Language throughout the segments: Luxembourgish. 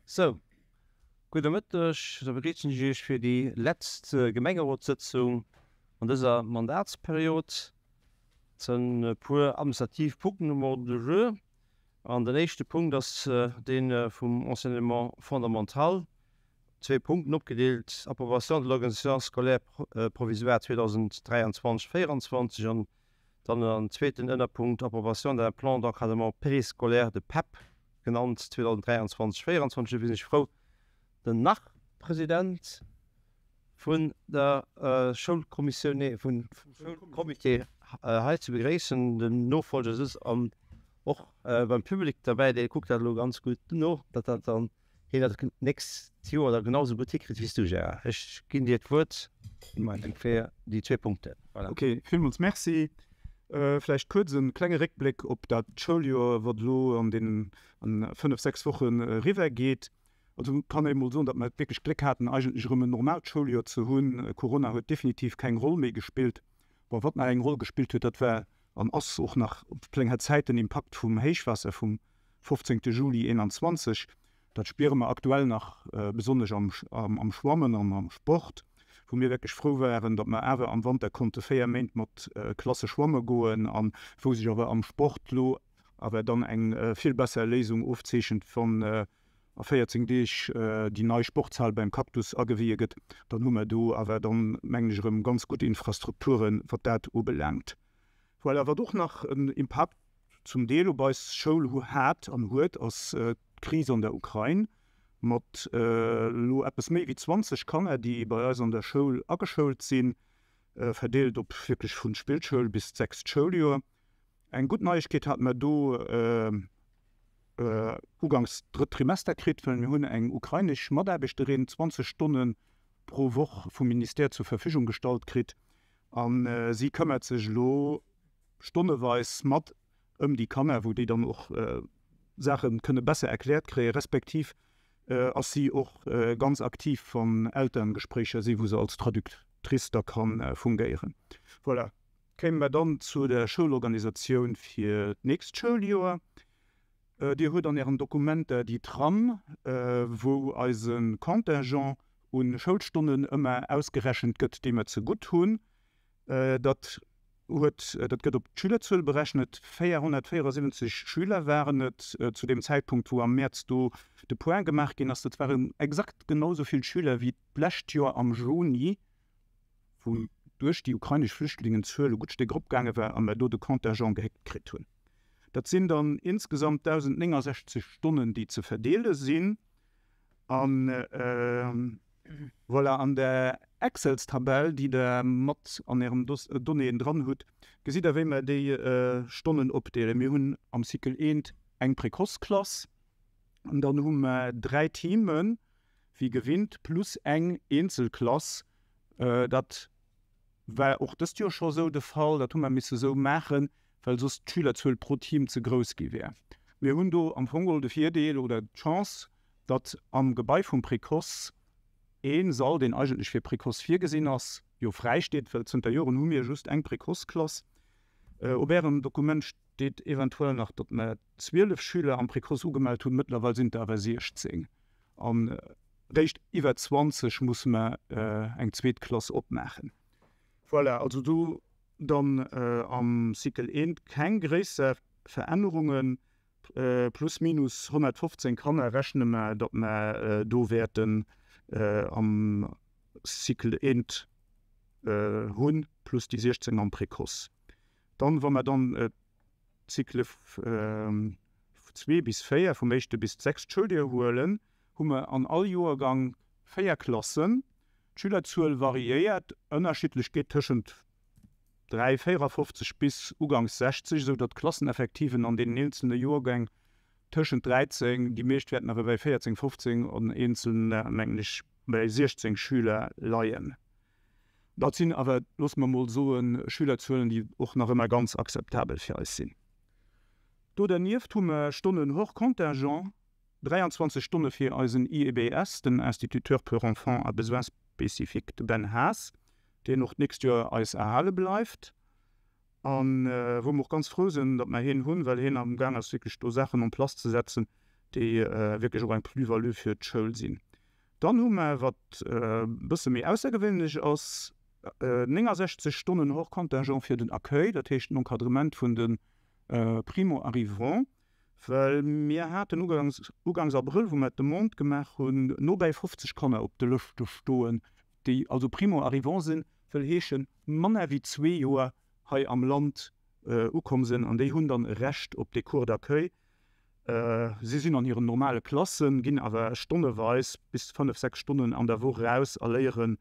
Sou, gudde Mëtteg. Da begréissen ech Iech fir déi letzt Gemengerotssëtzung an dëser Mandatsperiod. Et sënn e puer administrativ Punkten um Ordre du jour. An den éischte Punkt ass dee vum Enseignement fondamental. Zwee Punkten opgedeelt, Approbation de l'organisation scolaire provisoire 2023-24 an dann en zweeten Ënnerpunkt, Approbation d'un plan d'encadrement périscolaire, de PEP genannt, 2023, 2024. Dofir sinn ech frou, den Nach-President vun der Schoulkommissioun, nee, vum Schoulcomité hei ze begréissen. Den Nofollger sëtzt an och beim Public derbäi, dee kuckt dat elo ganz gutt no, datt dat dann hien dat nächst Joer da genau sou gutt hikritt wéi s du, Gérard. Ech ginn dir d'Wuert fir déi zwee Punkten. Voilà. Ok, villmools Merci. Vläicht kuerz e klenge Réckbléck op dat Schouljoer, wat elo an deenen 5, 6 Wochen eriwwer geet. Also kann ee mol soen, datt mer wierklech Gléck haten, eigentlech erëm en normaalt Schouljoer ze hunn. Corona huet definitiv keng Roll méi gespillt. Bon, wat nach eng Roll gespillt huet, dat war an ass och nach op länger Zäit den Impakt vum Héichwaasser vum 15 Juli 21. Dat spiere mer aktuell nach besonnesch am Schwammen an am Sport, wou mir wierklech frou waren, datt mer awer am Wanter konnte 4 Méint mat Klasse schwamme goen a wou sech awer am Sport lo awer dann eng vill besser Léisung ofzeechent, wann a 14 Deeg déi nei Sportshal beim Cactus agewie gëtt. Dann hu mer do awer dann, mengen ech, erëm ganz gutt Infrastrukturen, wat dat ubelaangt. Voilà, wat och nach en Impakt zum Deel op eis Schoul hat an huet, ass d'Kris an der Ukrain mat elo eppes méi wéi 20 Kanner, déi bei eis an der Schoul ageschoult sinn, verdeelt op wierklech vun Spillschoul bis d'sechst Schouljoer. Eng gutt Neiegkeet hate mer do uganks drëtt Trimester kritt, well mir hunn eng ukrainesch Mataarbechterin 20 Stonne pro Woch vum Ministère zur Verfügung gestallt kritt a si këmmert sech elo stonneweis mat ëm déi Kanner, wou déi dann och Saache kënne besser erkläert kréien, respektiv ass si och ganz aktiv, wann Elterngespréicher sinn, wou se als Traductrice da ka fungéieren. Voilà, kéime mer dann zu der Schoulorganisatioun fir d'nächst Schouljoer. Dir hutt an Ären Dokumenter déi Trame, wou eise Contingent u Schoulstonnen ëmmer ausgerechent gëtt, déi mer zegutt hunn. Dat huet, dat gëtt op d'Schülerzuel berechnet. 474 Schüler waren et zu deem Zäitpunkt, wou am Mäerz do de Point gemaach ginn ass. Dat waren exakt genau esou vill Schüler wéi d'lescht Joer am Juni, wou duerch déi ukrainesch Flüchtlingen d'Zuel e gutt Stéck eropgaange war a mer do de Contingent gehéckt kritt hunn. Dat sinn dann insgesamt 1.069 Stonnen, déi ze verdeele sinn. An voilà, an der Excelstabell, déi Der mat an Ärem Donnéeën dran hutt, gesitt Der, wéi mer déi Stonnen opdeelen. Mir hunn am Cycle eent eng Précoce-Klass an dann hu mer dräi Teamen, wéi gewinnt, plus eng eenzel Klass. Dat war och dëst Joer scho esou de Fall. Dat hu mer misse esou maachen, well soss d'Schülerzuel pro Team ze grouss gi wär. Mir hunn do am Fong geholl de Virdeel oder d'Chance, datt am Gebai vum Précoce ee Sall, deen eigentlech fir Précoce virgesinn ass, jo fräi steet, well zënter Joren hu mir just eng Précoce-Klass. Op Ärem Dokument steet eventuell nach, datt mer 12 Schüler am Précoce ugemellt hunn, mëttlerweil sinn et der awer 16 an réischt iwwer 20 musse mer eng zweet Klass opmaachen. Voilà, also do Dann am Cycle I keng gréisser Verännerungen, plus minus 115 Kanner rechne mer, datt mer do wäerten am Cycle I hunn, plus déi 16 am Précoce. Dann, wa mer dann d'Cycle 2 bis 4, vum éischte bis d'sechst Schouljoer huelen, hu mer an all Joergang 4 Klassen. D'Schülerzuel variéiert ënnerschiddlech, geet tëschent 3, 54 bis uganks 60, esou datt d'Klasseneffektiven an deenen eenzelne Joergäng tëschent 13, déi meescht wäerten awer bei 14, 15 an eenzelner mengen ech bei 16 Schüler leien. Dat sinn awer, loosse mer mol soen, Schülerzuelen, déi och nach ëmmer ganz akzeptabel fir eis sinn. Do dernieft hu mer Stonnen hors contingent. 23 Stonne fir eisen IEBS, den Instituteur pour enfants à besoins spécifiques, de Ben Haas, deen och d'nächst Joer eis erhale bleift a wou mer och ganz frou sinn, datt mer hien hunn, well hien am gaang ass wierklech do Saachen en place ze setzen. déi wierklech och eng Plus-value fir d'Schoul sinn. Dann hu mer, wat e bësse méi aussergewéinlech ass, 69 Stonnen hors contingent fir den Accueil, dat heescht den Encadrement vun de Primo-arrivants, well mir haten ugangs, ugangs Abrëll, wou mer d'Demande gemaach hunn, nobäi 50 Kanner op de Lëschte stoen, déi also Primo-arrivants sinn, wëll heeschen, manner wéi zwee Joer hei am Land ukomm sinn, an déi hunn dann e Recht op dee Cours d'accueil. Si sinn an hiren normale Klassen, ginn awer stonneweis bis 5, 6 Stonnen an der Woch eraus a léiere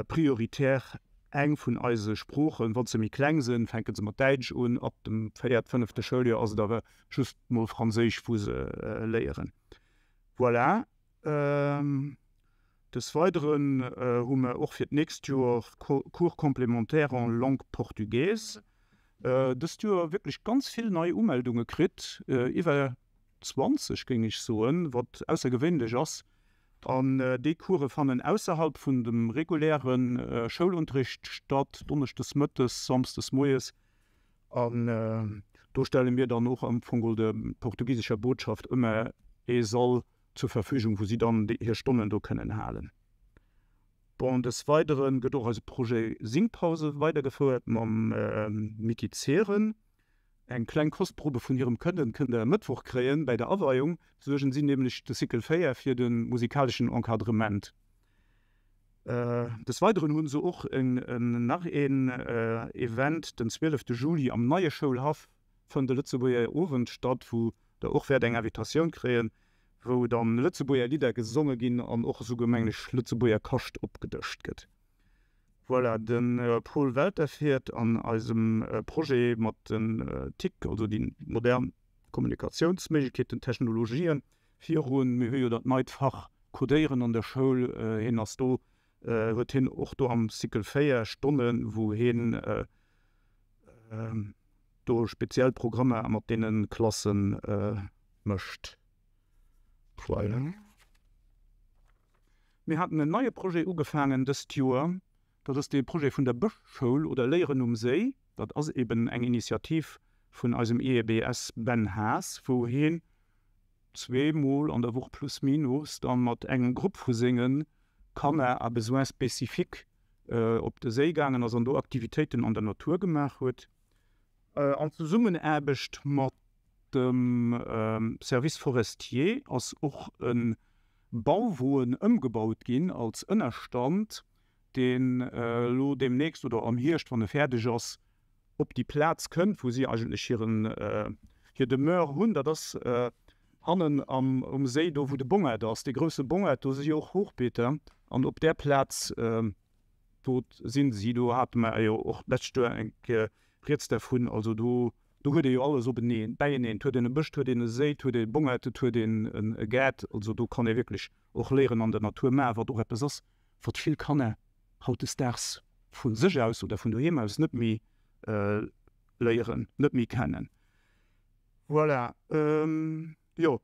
prioritär eng vun eise Sproochen. Wa se méi kleng sinn, fänke se mat Däitsch un, ab dem véiert, fënnefte Schouljoer ass et awer just mol Franséisch, wou se léieren. Voilà. Des Weideren hu mer och fir d'nächst Joer Cours complémentaires en langue portugaise. Dëst Joer wierklech ganz vill nei Umeldunge kritt, iwwer 20 géing ech soen, wat aussergewéinlech ass. An déi Course fannen ausserhalb vun dem reguläre Schoulunterricht statt, donneschdes mëttes, samsdes moies. An do stelle mir dann och am Fong der portugisescher Botschaft ëmmer ee Sall zur Verfügung, wou si dann hir Stonnen do kënnen halen. Bon, des Weidere gëtt och eise Projet Singpause weidergefouert mam Micky Zehren. Eng kleng Kostprobe vun hirem Kënnen kënnt der e Mëttwoch kréien. Bäi der Aweiung suergen si nämlech de Cycle 4 fir de musikaleschen Encadrement. Des Weideren hu se och nach een Event den 12 Juli am neie Schoulhaff. Fënnt e Lëtzebuerger Owend statt, wou der och wäert eng Invitatioun kréien, wou dann Lëtzebuerger Lidder gesonge ginn an och esouguer mengen ech Lëtzebuerger Kascht opgedëscht gëtt. Voilà, de Paul Welter fiert an eisem Projet mat den tic, also déi modern Kommunikatiounsméiglechkeeten, Technologien, virun. Mir hu jo dat neit Fach Codéieren an der Schoul, hien ass do, huet hien och do am Cycle 4 Stonnen, wou hien do speziell Programmer mat deene Klasse mécht. Voilà. Mir haten en neie Projet ugefaangen dëst Joer. Dat ass dee Projet vun der Bëschschoul oder Léieren um Séi. Dat ass eben eng Initiativ vun eisem IEBS Ben Haas, wou hien zweemol an der Woch plus minus da mat engem Grupp vu senge Kanner à besoins spécifiques op de Séi gaangen ass an do Aktivitéiten an der Natur gemaach huet. An Zesummenaarbecht mat dem Service forestier ass och e Bauwoen ëmgebaut ginn als Ënnerstand, deen elo deemnächst oder am Hierscht, wann e fäerdeg ass, op déi Plaz kënnt, wou si eigentlech hiren, hir Demeure hunn. Dat ass hannen am, um Séi, do wou de Bongert ass, dee grousse Bongert, do si jo och Hochbeeter. An op där Plaz, do si si. Do hate mer jo och d'lescht Joer eng Kéier rieds dervun. Also do, do huet ee jo alles openeen, bäieneen. Et huet een e Bësch, et huet een e Séi, et huet ee Bongert, et huet een e Gaart. Also do kann ee wierklech och Léieren an der Natur maachen, wat och eppes ass, wat vill Kanner hautdesdaags vu sech aus oder vun doheem aus net méi léieren, net méi kennen. Voilà, jo,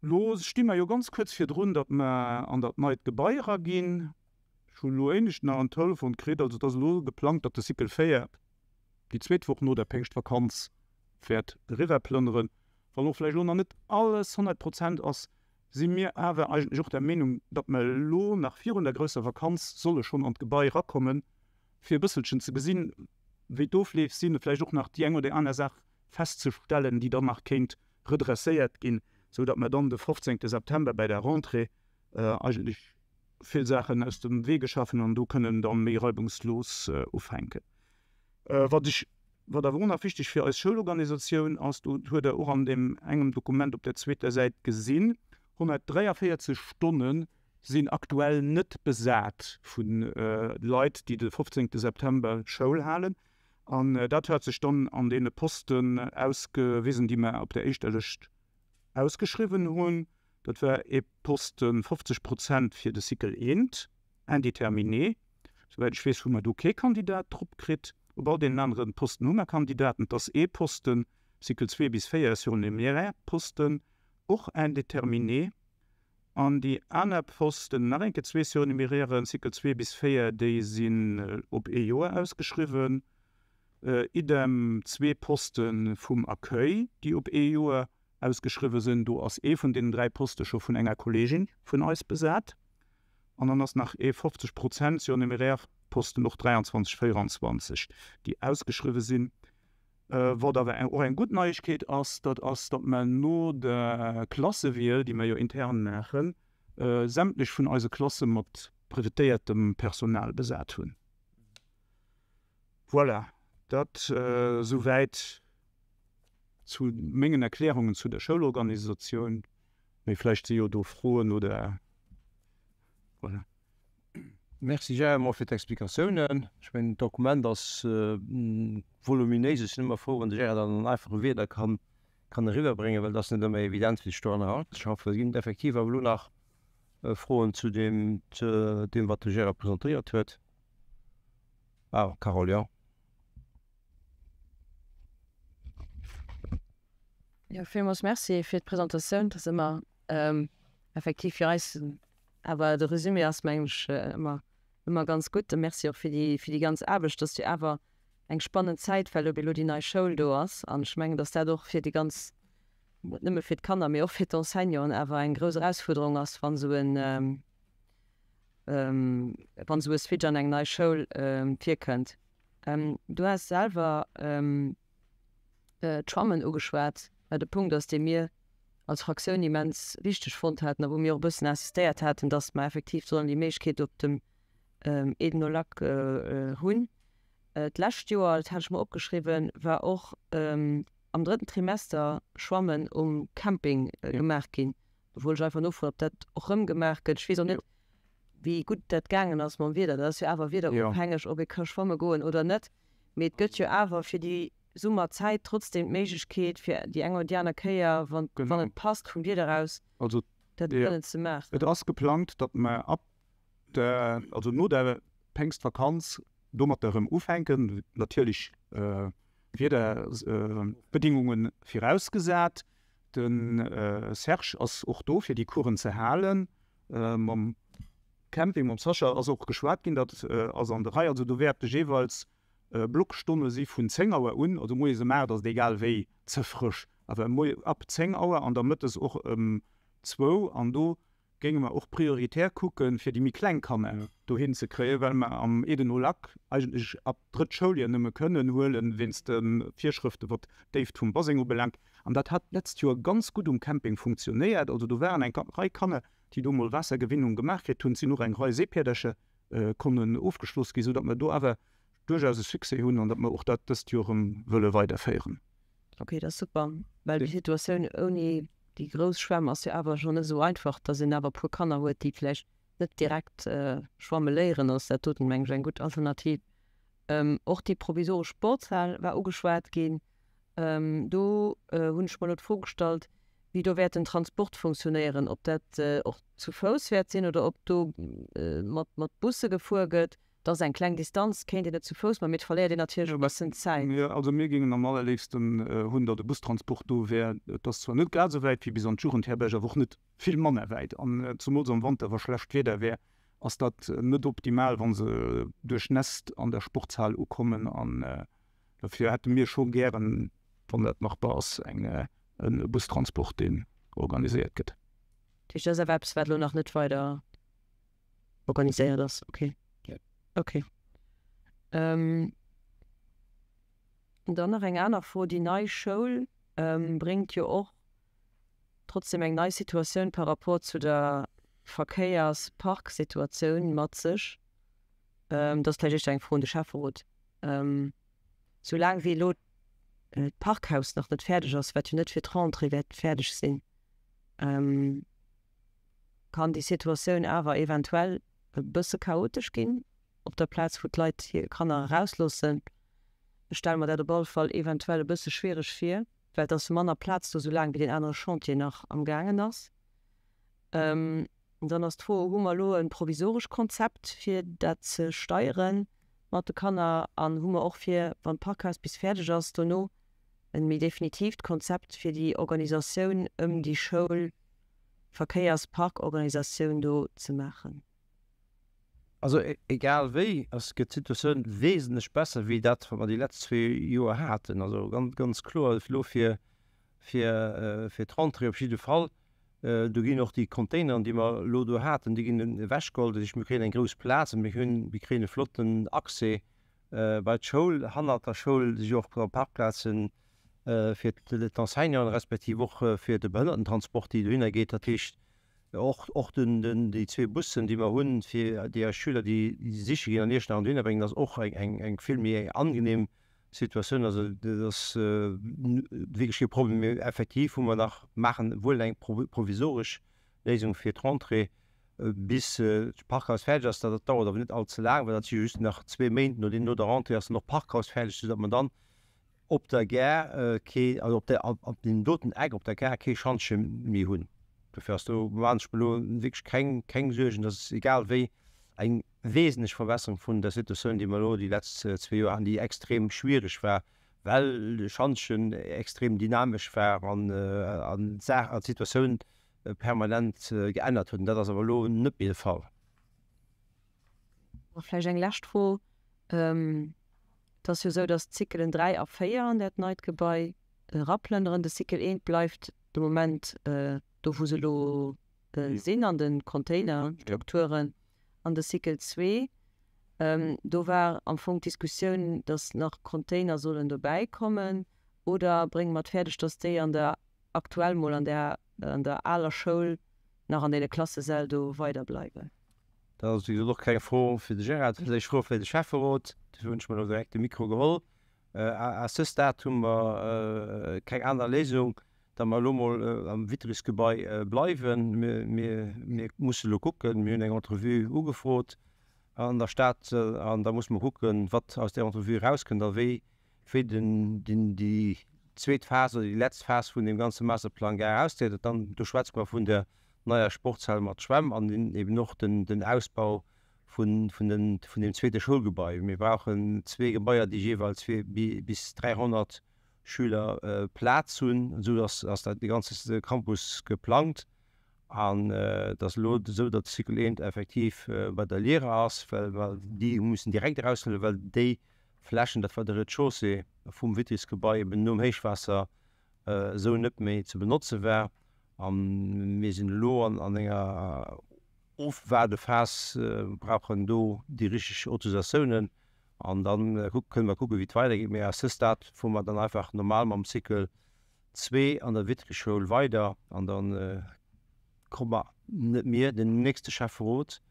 lo sti mer jo ganz kuerz virdrun, datt mer an dat neit Gebai eraginn. Ech hunn elo éinescht nach en Telefon kritt, also et ass elo geplangt, datt de Cycle 4 déi zweet Woch no der Péngschtvakanz wäert eriwwerplënneren. Wann och vläicht elo nach net alles 100 Prozent ass, si mir awer eigentlech och der Meenung, datt mer elo nach virun der grousser Vakanz solle schonn an d'Gebai erakommen, fir e bësselchen ze gesinn, wéi d'Ofleef sinn, vläicht och nach déi eng oder aner Saach festzestellen, déi dann nach kéint redresséiert ginn, sou datt mer dann de 15 September bäi der Rentrée eigentlech vill Saachen aus dem Wee geschaf hunn an do kënnen da méi reibungslos ufänken. Wat ech, wat awer och nach wichteg fir eis Schoulorganisatioun ass, do huet Der och an deem engem Dokument op der zweeter Säit gesinn, 143 Stonne sinn aktuell net besat vu Leit, déi de 15 September Schoul halen. An dat huet sech dann an deene Posten ausgewisen, déi mer op der éischter Lëscht ausgeschriwwen hunn. Dat war ee Posten 50 Prozent fir de Cycle eent, indéterminé. Souwäit ech weess, hu mer do kee Kandidat drop kritt. Op all deenen anere Posten hu mer Kandidaten. Et ass ee Posten, Cycle 2 bis 4, surnuméraire Posten, och indéterminé. An déi aner Posten, nach eng Kéier zwee Surnuméraires, Cycle 2 bis 4, déi sinn op ee Joer ausgeschriwwen. Idem zwee Poste vum Accueil, déi op ee Joer. ausgeschriwwe sinn. Do ass ee vun deenen 3 Poste scho vun enger Kolleegin vun eis besat. An dann ass nach ee 50 Prozent surnuméraire Posten, och 23, 24, déi ausgeschriwwe sinn. Wat awer och eng gutt Neiegkeet ass, dat ass, datt mer no der Klassewiel, déi mer jo intern maachen, sämtlech vun eise Klasse mat brevetéiertem Personal besat hunn. Voilà, dat esouwäit zu mengen Erklärungen zu der Schoulorganisatioun. Mee vläicht si jo do Froen oder voilà. Merci Gérard emol fir d'Explikatiounen. Ech mengen d'Dokument ass voluminéis. Ech sinn ëmmer frou wann de Gérard dat an einfache Wierder kann kann eriwwerbréngen, well et ass net ëmmer evident fir sech doran eranzeschaffen. Et ginn effektiv awer elo nach Froen zu deem zu deem wat de Gérard presentéiert huet. Ah Carole, jo. Jo, villmools Merci fir d'Presentatioun. Dat ass ëmmer effektiv fir eis, awer de Resumé ass, mengen ech, ëmmer, ëmmer ganz gutt. A Merci och fir déi, fir déi ganz Aarbecht. Dat ass jo awer eng spannend Zäit, well elo déi nei Schoul do ass. An ech mengen, datt dat och fir déi ganz, net nëmme fir d'Kanner, mee och fir d'Enseignanten awer eng grouss Erausfuerderung ass, wann esou en, wann esou e Switch an eng nei Schoul virkënnt. Du has selwer d'Schwammen ugeschwat, wat e Punkt ass, dee mir als Fraktioun immens wichteg fonnt haten a wou mir och e bëssen insistéiert haten, dass mer effektiv sollen déi Méiglechkeet op dem Eden au Lac hunn. D'lescht Joer, dat hat ech mer opgeschriwwen, war och am drëtten Trimester Schwammen um Camping gemaach ginn. Do wollt ech einfach nofroen, ob dat och rëm gemaach gëtt. Ech weess och net, wéi gutt dat gaangen ass mam Wieder. Dat ass jo awer wiederofhängeg, ob ee ka schwamme goen oder net. Mee et gëtt jo awer fir déi Summerzäit trotzdem d'Méiglechkeet, fir déi eng oder déi aner Kéier, wann et passt vum Wieder aus, dat kënnen ze maachen. Et ass geplangt, datt mer ab der, also no der Péngstvakanz domatter erëm ufänken, natierlech Wiederbedingunge virausgesat. De Serge ass och do fir déi Coursen ze halen. Mam Camping, mam Sascha ass och geschwat ginn, dat ass an der Rei. Also do wäerte jeeweils Blockstonne si vun 10 Auer un, also moies ëm 8 ass et egal wéi ze frësch, awer ab 10 Auer an da mëttes och ëm zwou. An do géinge mer och prioritär kucken, fir déi méi kleng Kanner dohin ze kréien, well mer am Eden au Lac eigentlech ab drëtt Schouljoer nëmme kënnen huelen, wéinst de Virschrëfte wat d'Déift vum Baseng ubelaangt. An dat hat d'letzt Joer ganz gutt um Camping funktionéiert. Also do waren eng Rei Kanner, déi do mol Waassergewinnung gemaach kritt hunn. Et sinn och eng Rei Seepäerdercher konnen ofgeschloss ginn, soudatt mer do awer duerchaus e Succès hunn an datt mer och dat dëst Joer erëm wëlle weiderféieren. Ok, dat ass super, well déi Situatioun ouni déi grouss Schwämm ass jo awer scho net esou einfach, dass een awer e puer Kanner huet, déi vläicht net direkt schwamme léieren, ass dat doten, meng ech, eng gutt Alternativ. Och déi provisoresch Sportshal war ugeschwat ginn. Do hunn ech mer elo d'Fro gestallt, wéi do wäert den Transport funktionéieren, ob dat och zu Fouss wäert sinn oder ob do mat Busse gefuer gëtt. Et ass eng kleng Distanz, kéint een et zu Fouss man, mee et verléiert een natierlech e bëssen Zäit. Jo, also mir géingen am allerléifsten hunn, datt e Bustransport do wär. Et ass zwar net grad esou wäit wéi bis an d'Jugendherberg, awer och net vill manner wäit. An zumools am Wanter, wa schlecht Wieder wär, ass dat net optimal, wa se duerchnässt an der Sportshal ukommen. An dofir hätte mir scho gären, wann dat machbar ass, eng e Bustransport, deen organiséiert gëtt. Dat heescht, dat ass awer eppes, wat elo nach net weider Organiséiert ass, ok. Ok. Dann nach eng aner Fro, Déi nei Schoul bréngt jo och trotzdem eng nei Situatioun par rapport zu der Verkéiers-Park-Situatioun mat sech. Dat ass vläicht éischter eng Fro un de Schäfferot. Soulaang wéi elo d'Parkhaus nach net fäerdeg ass, wat jo net fir d'Rentrée wäert fäerdeg sinn, kann déi Situatioun awer eventuell e bësse chaotesch ginn op der Plaz, wou d'Leit hir Kanner erausloossen. Ech stelle mer dat op alle Fall eventuell e bësse schwiereg vir, well et ass manner Plaz do, soulaang wéi deen anere Chantier nach am gaangen ass. Dann ass d'Fro, Hu mer elo e provisoresch Konzept, fir dat ze steiere mat de Kanner? An hu mer och fir, wann d'Parkhaus bis fäerdeg ass, dono e méi definitiivt Konzept fir déi Organisatioun ëm déi Schoul Verkéiersparkorganisatioun do ze maachen. Also egal wéi, ass gëtt d'Situatioun wesentlech besser wéi dat, wat mer déi letzt zwee Joer haten. Also ganz, ganz kloer elo fir. Fir fir d'Rentrée op jidde Fall. Do ginn och déi Containeren, déi mer elo do haten, déi ginn ewechgeholl. Dat heescht, mir kréien eng grouss Plaz a mir hunn, mir kréien e flotten Accès bei d'Schoul. Hannert der Schoul si jo och Parkplazen fir d'Enseignanten, respektiv och fir de Behënnertentransport, déi dohinner geet. Dat heescht, och och den, den, déi zwee Bussen, déi mer hunn, fir déi eis Schüler, déi siche ginn an Iechternach an dohinner bréngen, ass och eng, eng, eng vill méi angenehm Situatioun. Also dat ass wierklech kee Problem. Mee effektiv hu mer nach, maachen wuel eng provisoresch Léisung fir d'Rentrée, bis d'Parkhaus fäerdeg ass. Dat dauert awer net all ze laang, well dat si jo just nach zwee Méint no deem, no der Rentrée ass dann och d'Parkhaus fäerdeg, soudatt mer dann op der Gare kee, also op der, op deem doten Eck op der Gare kee Schantje méi hunn. Dofir ass do, maachen ech mer elo wierklech keng, keng Suergen. Dat ass egal wéi eng wesentlech Verbesserung vun der Situatioun, déi mer elo déi letzt zwee Joer haten, déi extrem schwierig war, well de Schantjen extrem dynamesch war an d'Saach an d'Situatioun permanent geännert huet. An dat ass awer elo net méi de Fall. A vläicht eng lescht Fro. Et ass jo esou, datt d'Cyclen 3 a 4 an dat neit Gebai eraplënneren. De Cycle 1 bleift de Moment do, wou se elo sinn, an de Containerstrukturen. An de Cycle zwee, do war am Fong d'Diskussioun, datt nach Container sollen dobäi kommen. Oder brénge mer et fäerdeg, datt déi an der, aktuell mol an där, an der aler Schoul nach an deene Klassesäll do weiderbleiwen? Dat ass, wéi gesot, och keng Fro fir de Gérard, dat ass eng Fro fir de Schäfferot. Dofir hunn ech mer elo direkt de Mikro geholl. À ce stade hu mer keng aner Léisung, datt mer elo mol am Wittrichsgebai bleiwen. Mir musse elo kucken, mir hunn eng Entrevue ugefrot an der Stad an da musse mer kucken, wat aus där Entrevue erauskënnt a wéi wéi den déi zweet Phas oder déi letzt Phas vun deem ganze Masterplang Gare ausgesäit. Dann, do schwätze mer vun der neier Sportshal mat Schwämm an eben och den Ausbau vun deem zweete Schoulgebai. Mir brauchen zwee Gebaier, déi jeeweils bis 300 Schüler Plaz hunn. Esou ass dat de ganze Campus geplangt. An et ass elo esou, datt de Cycle eent effektiv bei der Lira ass, well déi mussen direkt eraushuelen, well déi Flächen, dat war de Rez-de-chaussée vum Wittrichsgebai, eben nom Héichwaasser esou net méi ze benotze war. A mir sinn elo an enger Ofwaardephas, brauchen do déi richteg Autorisatiounen an da kënne mer kucken, wéi et weidergeet. Mee à ce stade fuere mer dann einfach normal mam Cycle zwee an der Wittrichschoul weider an da komme mer, net mir, den nächste Schäfferot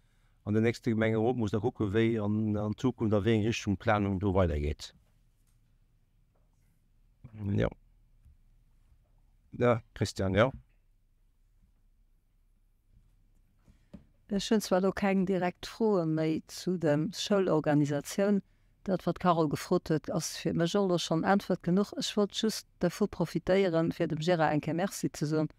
an den nächste Gemengerot muss da kucken, wéi an Zukunft a wéi eng Richtung d'Planung do weidergeet. Jo. Ja, Christian, jo. Ech hunn zwar elo keng direkt Froe méi zu der Schoulorganisatioun. Dat, wat d'Carole gefrot huet, ass fir mech och elo schonn Äntwert genuch. Ech wollt just dervu profitéieren, fir dem Gérard eng Kéier Merci ze soen.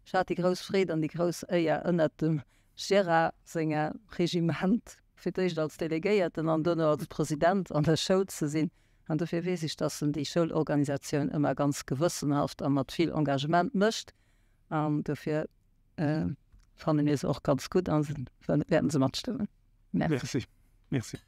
Ech hat déi grouss Freed an déi grouss Éier, ënnert dem Gérard senger Regiment fir d'éischt als Delegéierten an duerno als President an der Schoul ze sinn. An dofir weess ech, dass en déi Schoulorganisatioun ëmmer ganz gewëssenhaft a mat vill Engagement mécht. An dofir fanne mir se och ganz gutt a wäerten se matstëmmen. Merci. Merci.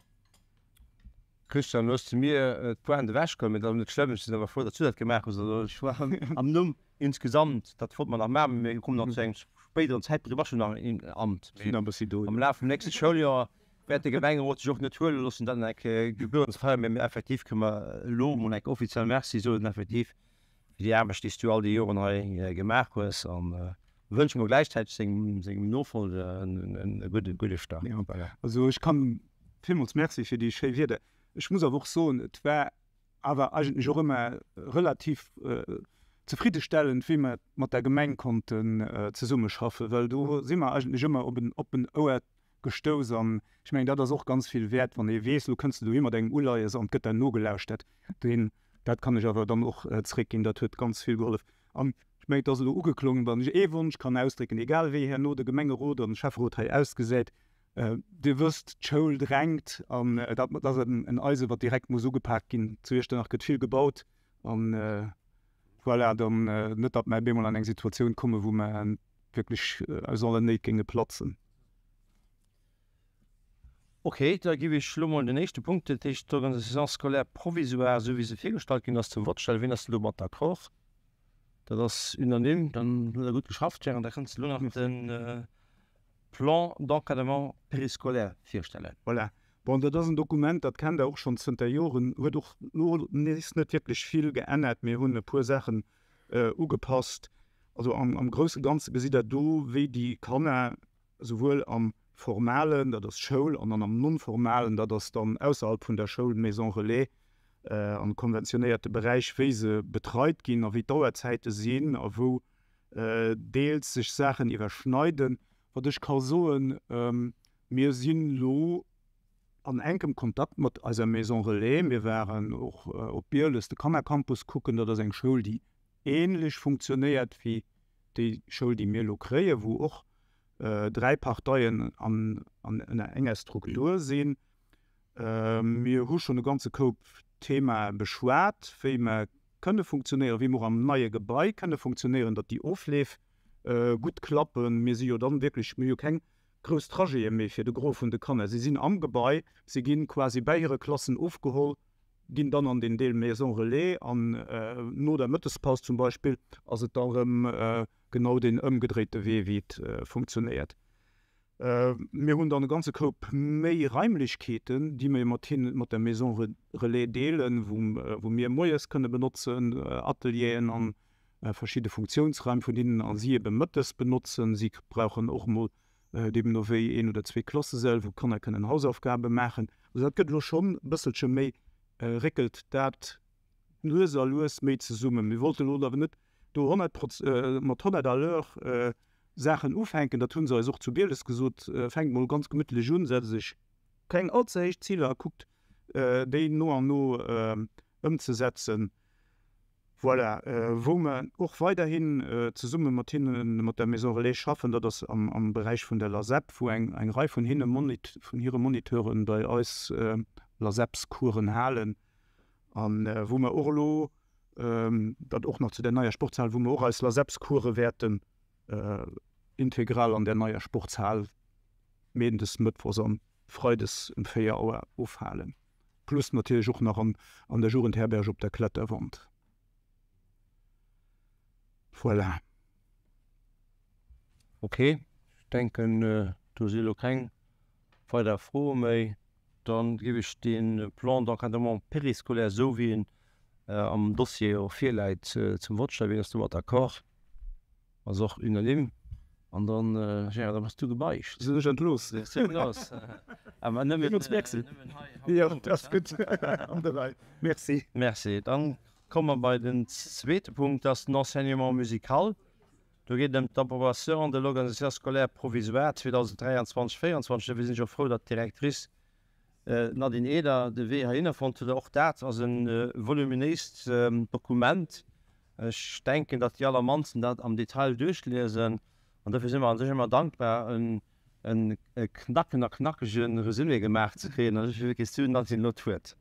Christian, elo hues de mir d'Pointe ewechgeholl, mee dat ass net schlëmm. Ech sinn awer frou, datt s du dat gemaach hues. Also ech war am Numm insgesamt, dat wollte mer nach maachen, mee mir kommen nach zu engem spéideren Zäitpunkt, du bass jo nach im Amt. Sinn nach e bëssi do, jo. Am Laf vum nächste Schouljoer wäert de Gemengerot sech och net huele loossen, dat nach eng Kéier Gebühren ze feieren, mee effektiv kënne mer elo emol eng Kéier offiziell Merci soen, effektiv fir déi Aarbecht, déi s du all déi Joren hei gemaach hues an wënsche mer gläichzäiteg sengem sengem Nofolger en gudde gudde Start. Jo, also ech kann villmools Merci fir déi schéi Wierder. Ech muss awer och soen, et war awer eigentlech och ëmmer relativ zefriddestellend, wéi mer mat der Gemeng konnten zesummeschaffen, well do si mer eigentlech ëmmer op en oppen Ouer gestouss an ech mengen, dat ass och ganz vill wäert, wann ee weess, elo kënns de dohi mat engem Uleies an et gëtt der nogelauschtert. Deen, dat kann ech awer dann och zréckginn, dat huet ganz vill gehollef. An ech mengen, et ass elo ugeklongen, wann ech ee Wonsch kann ausdrécken, egal wéi herno de Gemengerot an de Schäfferot hei ausgesäit, Dir wësst, d'Schoul drängt an dat ass en Eise wat direkt muss ugepaakt ginn. Zu Iechternach gëtt vill gebaut an voilà, dann net, datt mer op eemol an eng Situatioun kommen, wou mer wierklech aus allen Néit géinge platzen. Ok, da giff ech elo mol den éischte Punkt, dat heescht d'Organisation scolaire provisoire, esou wéi se virgestallt ginn ass, zum Vott stellen. Wien ass denn domat d'accord? Dat ass unanime. Dann hutt Der gutt geschafft, Gérard. Da kënns de elo nach de Plan d'encadrement périscolaire virstellen. Voilà. Bon, dat ass en Dokument, dat kennt Der och schonn zënter Joren, huet och elo nees net wierklech vill geännert. Mir hunn e puer Saachen ugepasst. Also am grousse Ganze gesitt Der do, wéi déi Kanner souwuel am Formalen, dat ass Schoul, an dann am Non-formalen, dat ass dann ausserhalb vun der Schoul, Maison relais, am konventionéierte Beräich, wéi se betreit ginn a wéi d'Auerzäite sinn a wou deels sech Saachen iwwerschneiden. Wat ech ka soen, Mir sinn elo an enkem Kontakt mat eiser Maison relais. Mir waren och op Bieles de Kannercampus kucken. Dat ass eng Schoul, déi änlech funktionéiert wéi déi Schoul, déi mir elo kréien, wou och 3 Parteien an ënner enger Struktur sinn. Mir hu schonn e ganze Koup Themae beschwat, wéi mer kënne funktionéieren, wéi mer och am neie Gebai kënne funktionéieren, datt déi Ofleef gutt klappen. Mir si jo dann wierklech, mir hu jo keng grouss Trajete méi fir de Gros vun de Kanner. Si sinn am Gebai, si gi quasi bäi hire Klassen ofgeholl, ginn dann an den Deel Maison Relais an no der Mëttespaus zum Beispill ass et da rëm genau deen ëmgedréite Wee, wéi et funktionéiert. Mir hunn dann e ganze Koup méi Raimlechkeeten, déi mir mat hinnen, mat der Maison Relais deelen, wou mir moies kënne benotzen, Atelieren an verschidde Funktiounsraim vun hinnen a si ebe mëttes benotzen. Si brauchen och emol deemno wéi een oder zwee Klassesäll, wou d'Kanner kënnen Hausaufgabe maachen. Also dat gëtt elo schonn e bësselche méi, réckelt dat lues a lues méi zesummen. Mir wollten elo awer net do 100 Proz mat 100 à l'heure Saachen ufänken. Dat hu se eis och zu Bieles gesot, Fänkt mol ganz gemittlech un, setzt iech keng all ze héich Ziler a kuckt déi no an no ëmzesetzen. Voilà, wou mer och weiderhin zesumme mat hinnen, mat der Maison Relais schaffen, dat ass am Beräich vun der LASEP, wou eng Rei vun hinne vun hire Moniteuren bei eis LASEPs-Coursen halen a wou mer och elo, dat och nach zu der neier Sportshal, wou mer och eis LASEPs-Course wäerten integral an der neier Sportshal méindes, mëttwochs an freides um 4 Auer ofhalen. Plus natierlech och nach an an der Jugendherberg op der Kletterwand. Voilà. Ok, ech denken do si elo keng weider Froe méi. Dann géif ech de Plan d'encadrement périscolaire, esou wéi en am Dossier och virläit, zum Vott stellen. Wien ass domat d'accord? Ass och unanime. An dann, Gérard, da bass du gebeicht. Sinn ech entlooss? Bass du entlooss. Awer nëmmen hei. Jo, dat ass gutt. An der Rei. Merci. Merci. Dann komme mer bei den zweete Punkt, dat ass den Enseignement musical. Do geet et ëm d'Approbation de l'organisation scolaire provisoire 2023-2024. Dofir sinn ech och frou, datt d'Directrice Nadine Eder de Wee heihinner fonnt huet. Och dat ass e voluminéist Dokument. Ech denken, datt déi allermannsten dat am Detail duerchliesen. An dofir si mer a sech ëmmer dankbar, e knacken a knackege Resumé gemaach ze kréien. An dofir kriss du, Nadine, elo d'Wuert.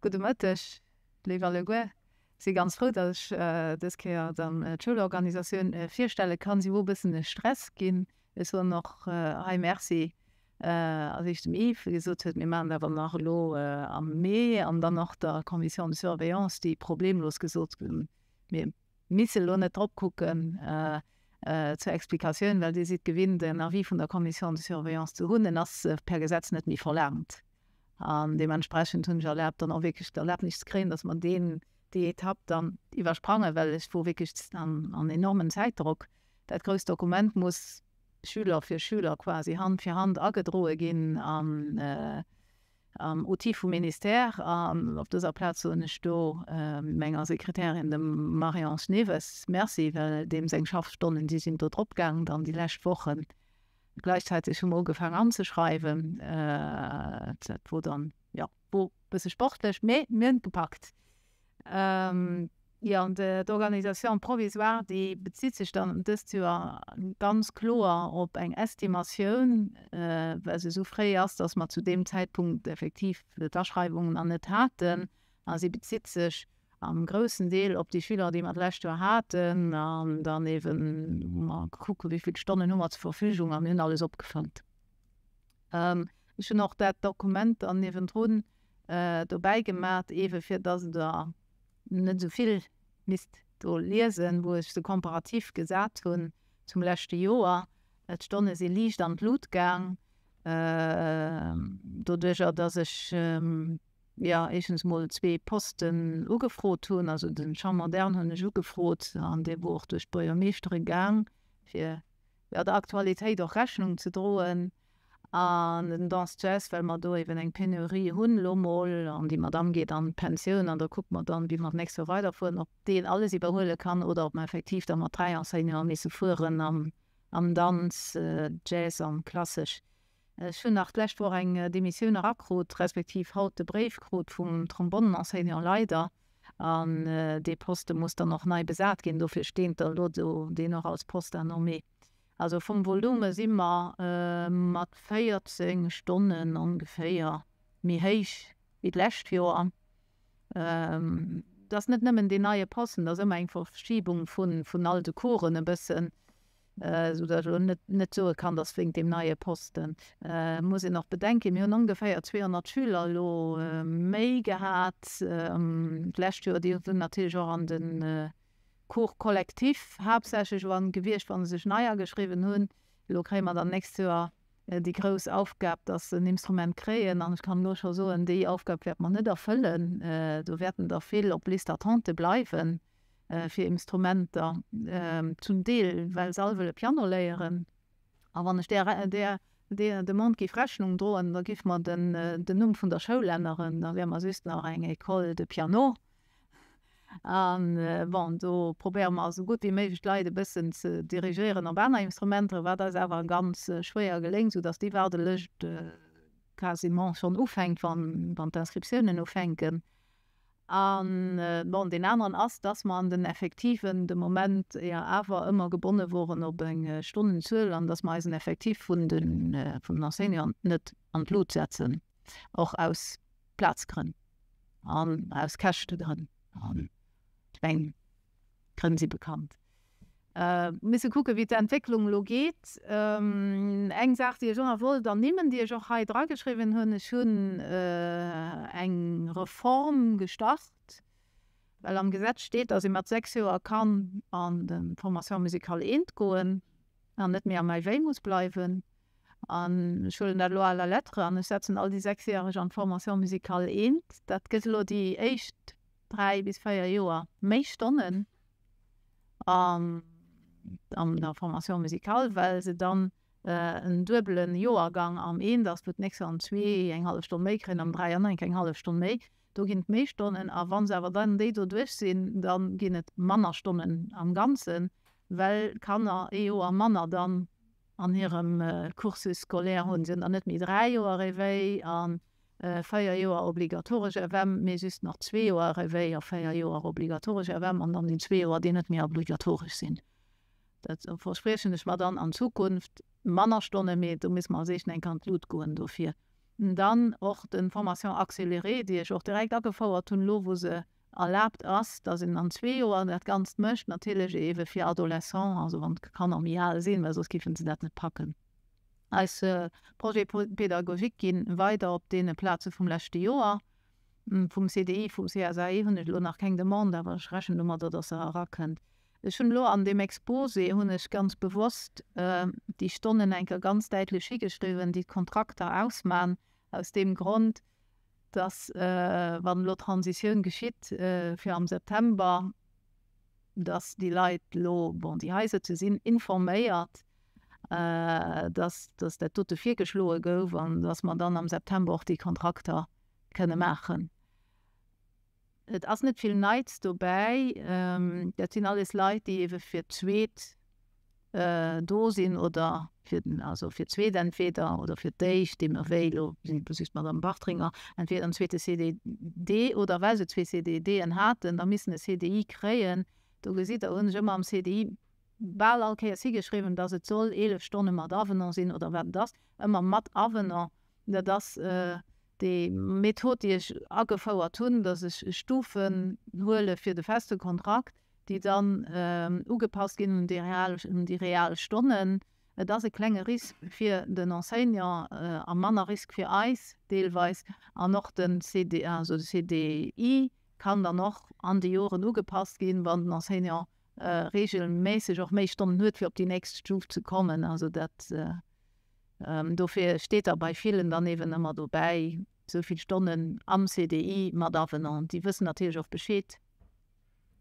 Gudde Mëtteg, léif alleguer. Si ganz frou, datt ech dës Kéier dann d'Schoulorganisatioun virstelle kann. Si wor e bëssen e Stress ginn. Ech soen och hei Merci als éischt dem Yves, wou gesot huet, mir maachen dat awer nach elo am Mee, an dann och der Commission de surveillance, déi problemlos gesot hunn, mir misse elo net drop kucken. Zur Explikatioun, well Dir sidd gewinnt, en Avis vun der Commission de surveillance ze hunn, en ass per Gesetz net méi verlaangt. An deementsprechend hunn ech erlaabt, dann och wierklech d'Erlaabnis ze kréien, dass mer deen, déi Etapp dann iwwersprangen, well ech wor wierklech an, an enormen Zäitdrock. Dat grousst Dokument muss Schüler fir Schüler quasi Hand fir Hand agedroe ginn an am Outil vum Ministère. An op dëser Plaz soen ech do menger Sekretärin, dem Marie-Ange Neves, Merci, well deem seng Schaffstonnen, déi sinn do drop gaangen dann déi lescht Wochen. Gläichzäiteg hu mer ugefaang anzeschreiwen. Dat wor dann, jo, wor e bësse sportlech, mee mir hunn et gepackt. Jo, an d'Organisation provisoire, déi bezitt sech dann dëst Joer ganz kloer op eng Estimatioun, well se esou fréi ass, dass mer zu deem Zäitpunkt effektiv d'Aschreiwungen nach net haten. A si bezitt sech am groussen Deel op déi Schüler, déi mer d'lescht Joer haten, an dann eeben hu mer gekuckt, wéi vill Stonnen hu mer zur Verfügung a mir hunn alles opgefëllt. Ech hunn och dat Dokument dann niewendrun dobäi gemat, eebe fir dass Der net esou vill. misst do liesen, wou ech se komparativ gesat hunn zum leschte Joer. D'Stonne si liicht an d'Lut gaang, doduercher datt ech, jo, éischtens mol zwee Posten ugefrot hunn. Also de Chant moderne hunn ech ugefrot an dee wor och duerch d'Buergermeeschtere gaang, fir jo, der Aktualitéit och Rechnung ze droen. An den Danse Jazz, well mer do eben eng Penurie hunn elo mol, an déi Madamm geet an d'Pensioun, an da kucke mer dann, wéi mer d'nächst Joer weiderfueren, ob deen alles iwwerhuele kann oder ob mer effektiv da mat 3 Enseignanten misse fueren am am Danz, Jazz an Klassesch. Ech hunn nach d'lescht Woch eng Demissioun erakrut, respektiv haut de Bréif krut vum Trombonnenseignant, leider, an dee Poste muss dann och nei besat ginn, dofir steent da elo do deen och als Poste à nommer. Also vum Volume si mer mat 14 Stonnen ongeféier méi héich wéi d'lescht Joer. Et ass net nëmmen deen neie Posten, et ass ëmmer eng Verschibung vun all de Coursen e bëssen, esou datt ech elo net soe kann, datt wéinst deem neie Posten. Et muss een och bedenken, mir hunn ongeféier 200 Schüler elo méi gehat d'lescht Joer. Déi hunn natierlech och an de Cours collectif haaptsächlech wann gewiescht, wa se sech nei ageschriwwen hunn. Elo kréie mer dann d'nächst Joer déi grouss Aufgab, dass se en Instrument kréien. An ech kann elo scho soen, déi Aufgab wäerte mer net erfëllen. Do wäerten der vill op Liste d'attente bleiwe fir Instrumenter, zum Deel well se all wëlle Piano léieren. A wann ech där där Demande géif Rechnung droen, da géife mer den Numm vun der Schoul änneren, da wäre mer just nach eng École de piano. An bon, do probéiere mer esou gutt wéi méiglech d'Leit e bëssen ze dirigéieren op aner Instrumenter, wat eis awer ganz schwéier geléngt, soudass déi Waardelëscht quasiment schonn ufänkt, wann d'Inscriptiounen ufänken. An bon, deen aneren ass, dass mer an den Effektiven de Moment jo awer ëmmer gebonne woren op eng Stonnenzuel an dass mer eisen Effektiv vun den Enseignanten net an d'Lut setzen, och aus Plazgrënn an aus Käschtegrënn. An ech mengen, d'Grënn si bekannt. Misse kucken, wéi d'Entwécklung elo geet. Eng Saach, déi ech och nach wollt ernimmen, déi ech och hei drageschriwwen hunn, Ech hunn eng Reform gestart, well am Gesetz steet, datt ee mat 6 Joer kann an de Formation musicale eent goen an net méi am LV muss bleiwen. An ech huelen dat elo à la lettre an ech setzen all déi Sechsjäreg an d'Formation musicale eent. Dat gëtt elo déi éischt 3 bis 4 Joer méi Stonnen. an der Formation musicale, well se dann en duebele Joergang am eent ass, wou d'nächst Joer am zwee eng hallef Stonn méi kréien, am dräi an enk eng hallef Stonn méi. Do ginn et méi Stonnen. A wa se awer dann déi do duerch sinn, da ginn et manner Stonnen am Ganzen, well d'Kanner ee Joer manner dann an hirem Cursus scolaire hunn. Si hunn dann net méi dräi Joer Réveil a 4 Joer obligatoresch FM, mee just nach zwee Joer Réveil a 4 Joer obligatoresch FM an dann déi zwee Joer, déi net méi obligatoresch sinn. Dat verspriechen ech mer dann an Zukunft, manner Stonnen, mee do misste mer als éischten eng Kéier an d'Lut goen dofir. Dann och de Formation accélérée, déi ech och direkt agefouert hunn, elo wou se erlaabt ass, dass een an zwee Joer dat Ganzt mécht, natierlech eebe fir Adolescents, also wann d'Kanner méi al sinn, well soss géife se dat net packen. Eis Projets pédagogiques gi weider op deene Plaze vum leschte Joer. Vum CDI, vum CSAE hunn ech elo nach keng Demande, awer ech rechnen domadder, dass se erakënnt. Ech hunn elo an deem Exposé hunn ech ganz bewosst déi Stonnen eng Kéier ganz däitlech higeschriwwen, déi d'Kontrakter ausman, aus deem Grond, dass, wann elo d'Transitioun geschitt fir am September, dass déi Leit elo, bon, déi hei sëtzen, sinn informéiert, dass, dass dat dote virgeschloe gouf an dass mer dann am September och déi Kontrakter kënne maachen. Et ass net vill Neits dobäi. Dat sinn alles Leit, déi eebe fir d'zweet do sinn oder fir, also fir d'zweet entweder oder fir d'éischt, deemno wéi, elo just d'Madame Bartringer, entweder en zweete CDD oder well se zwee CDDen haten, da missen e CDI kréien. Do gesitt Der, hunn ech ëmmer am CDI bal all Kéiers higeschriwwen, dass et soll 11 Stonne mat Avenant sinn oder wat et ass, ëmmer mat Avenant. Dat ass déi Method, déi ech agefouert hunn, dass ech Stufen huele fir de feste Kontrakt, déi dann ugepasst ginn un déi real, un déi real Stonnen. Et ass e klenge Risk fir den Enseignant a manner Risk fir eis deelweis an och den CD, also de CDI. Kann dann och an de Joren ugepasst ginn, wann den Enseignant reegelméisseg och méi Stonnen huet, fir op déi nächst Stuf ze kommen. Also dat, dofir steet da bei villen dann eeben ëmmer dobäi, esou vill Stonnen am CDI mat Avenant. Déi wëssen natierlech och Bescheed,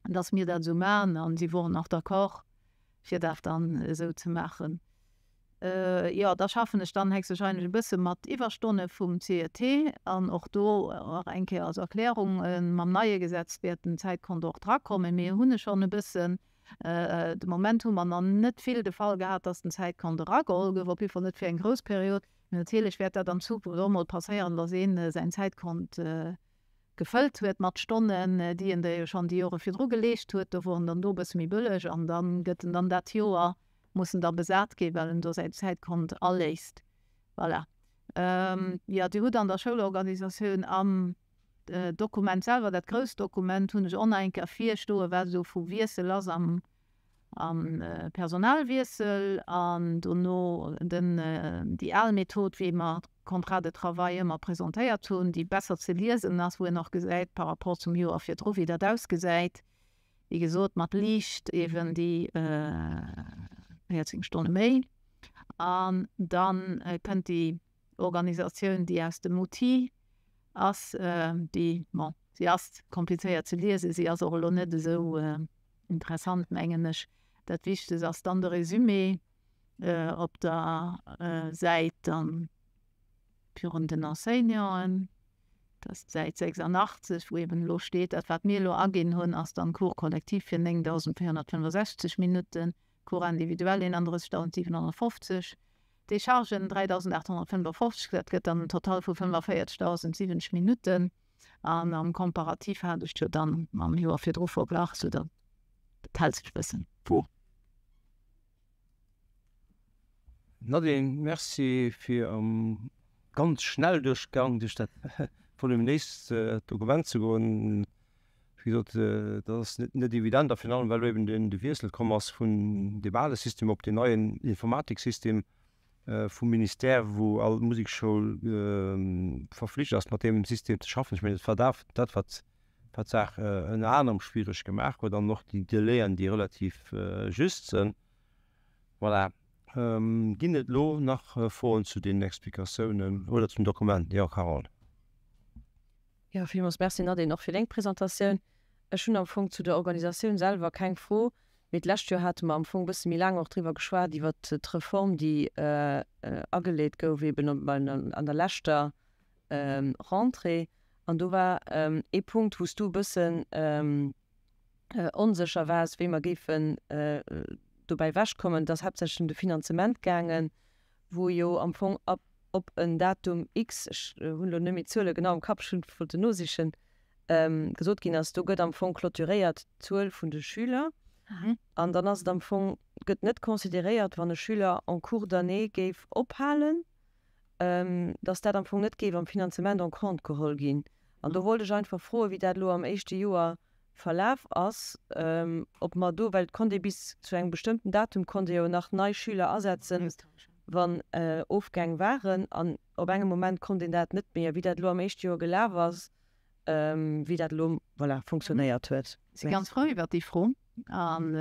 dass mir dat esou maachen a si woren och d'accord, fir dat dann esou ze maachen. Jo, da schaffen ech dann héchstwahrscheinlech e bësse mat Iwwerstonne vum CET an och do och eng Kéier als Erklärung, mam neie Gesetz wäert den Zäitkonto och drakommen. Mir hunn e schonn e bëssen. De Moment hu mer nach net vill de Fall gehat, dass den Zäitkonto erageholl gouf, op jidde Fall net fir eng grouss Period. Mee natierlech wäert dat an Zukunft och emol passéieren, dass ee säin Zäitkont gefëllt huet mat Stonnen, déi en der jo schonn déi Jore virdru geleescht huet. Do wor en dann do e bësse méi bëlleg an da gëtt en dann dat Joer, muss en da besat ginn, well en do säin Zäitkont aléist. Voilà. Jo, Dir hutt an der Schoulorganisatioun am Dokument selwer, dat grousst Dokument, hunn ech och nach eng Kéier virstoen, wat esou vu Wiessel ass am Am Personalwiessel an dono den, déi al Method, wéi mer d'Contrats de travail ëmmer presentéiert hunn, déi besser ze liesen ass, wou een och gesäit par rapport zum Joer virdru wéi dat ausgesäit. Wéi gesot, mat liicht eeben déi 14 Stonne méi. An da kënnt déi Organisatioun, déi aus dem Outil ass, déi, bon, si ass komplizéiert ze liesen, si ass och elo net esou interessant, mengen ech. Dat Wichtegst ass dann de Résumé op der Säit dann virun den Enseignanten, dat ass d'Säit 86, wou eben elo steet, dat wat mir elo aginn hunn, ass dann Cours collectif fir 9.465 Minutten, Cours individuel 31.750. Déchargen 3.855, dat gëtt dann en Total vu 45.070 Minutten. An am Comparatif hat ech jo dann mam Joer virdru verglach, sou datt dat hält sech e bëssen d'Wo. Nadine, Merci fir am ganz Schnellduerchgang duerch dat voluminéist Dokument ze goen. Wéi gesot, dat ass net evident a virun allem, well elo eben de Wiessel komm ass vun deem ale System op deen neien Informatiksystem vum Ministère, wou all Musekschoul verflicht ass, mat deem System ze schaffen. Ech mengen, dat war dat, wat d'Saach ënner anerem schwiereg gemaach huet an och déi Delaien, déi relativ just sinn. Voilà. Ginn et elo nach Froen zu deenen Explikatiounen oder zum Dokument? Jo, Carole. Jo, villmools Merci Nadine, och fir deng Presentatioun. Ech hunn am Fong zu der Organisatioun selwer keng Fro, mee d'lescht Joer hate mer am Fong e bësse méi laang och driwwer geschwat, iwwert d'Reform, déi ageleet gouf eeben an der leschter Rentrée. An do war ee Punkt, wou s du e bëssen onsécher waars, wéi mer géifen dobäi ewechkommen. Et ass haaptsächlech ëm de Finanzement gaangen, wou jo am Fong ab op en Datum X, ech hunn elo net méi d'Zuele genau am Kapp, ech hunn wollten nosichen, gesot ginn ass, do gëtt am Fong clôturéiert d'Zuel vun de Schüler an dann ass et am Fong, gëtt net consideréiert, wann e Schüler en cours d'année géif ophalen, dass dat am Fong net géif am Finanzement en compte geholl ginn. An do wollt ech einfach froen, wéi dat elo am éischte Joer verlaf ass, ob mer do, well et konnt ee bis zu engem bestëmmten Datum konnt ee jo nach nei Schüler asetzen, wann Ofgäng waren, an op engem Moment konnt een dat net méi, a wéi dat elo am éischte Joer gelaf ass, wéi dat elo, voilà, funktionéiert huet. Ech si ganz frou iwwert déi Fro. An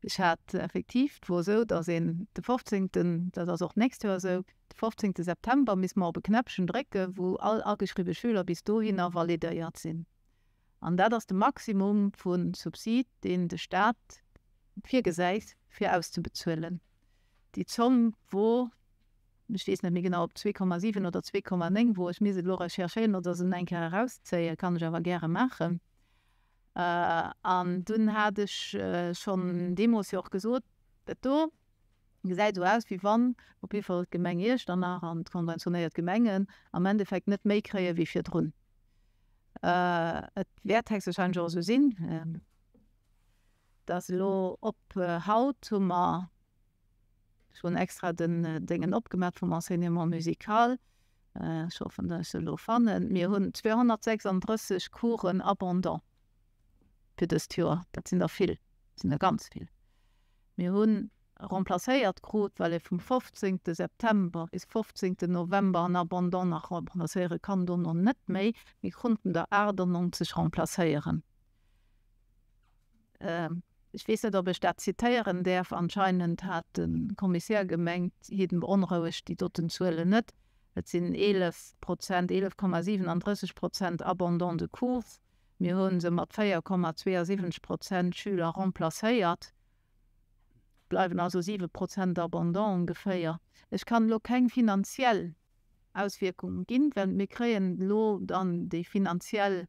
ech hat effektiv, et wor esou, datt een de 15., dat ass och d'nächst Joer esou, de 15. September misst mer op e Knäppchen drécken, wou all ageschriwwe Schüler bis dohinner validéiert sinn. An dat ass de Maximum vu Subsid, deen de Staat virgesäit, fir auszebezuelen. Déi Zomm wor, ech weess net méi genau, ob 2,7 oder 2,9 wor, ech misst et elo recherchéieren oder se eng Kéier erauszéien, kann ech awer gäre maachen. An dunn hat ech schonn deemools jo och gesot, dat do gesäit esou aus, wéi wann op jidde Fall d'Gemeng Iechternach an d'konventionéiert Gemengen am Endeffekt net méi kréie wéi virdrun. Et wäert héchstwahrscheinlech och esou sinn, dass elo op haut hu mer, ech hunn extra den Déngen opgemat vum Enseignement musical, ech hoffen, dass ech se elo fannen, mir hunn 236 Coursen abondants fir dëst Joer. Dat sinn der vill, dat sinn der ganz vill. Mir hunn. remplacéiert krut, well ee vum 15. September bis 15. November en Abandon nach remplacéiere kann, dono net méi. Mir konnten der 98 remplacéieren. Ech weess net, ob ech dat zitéieren däerf. Anscheinend hat de Kommissär gemengt, hien beonrouegt déi doten Zuelen net. Et sinn 11 Prozent, 11,37 Prozent Abandon de cours. Mir hu se mat 4,72 Prozent Schüler remplacéiert. Et bleiwen also 7 Prozent Abandon ongeféier. Ech kann elo keng finanziell Auswierkung ginn, well mir kréien elo dann déi finanziell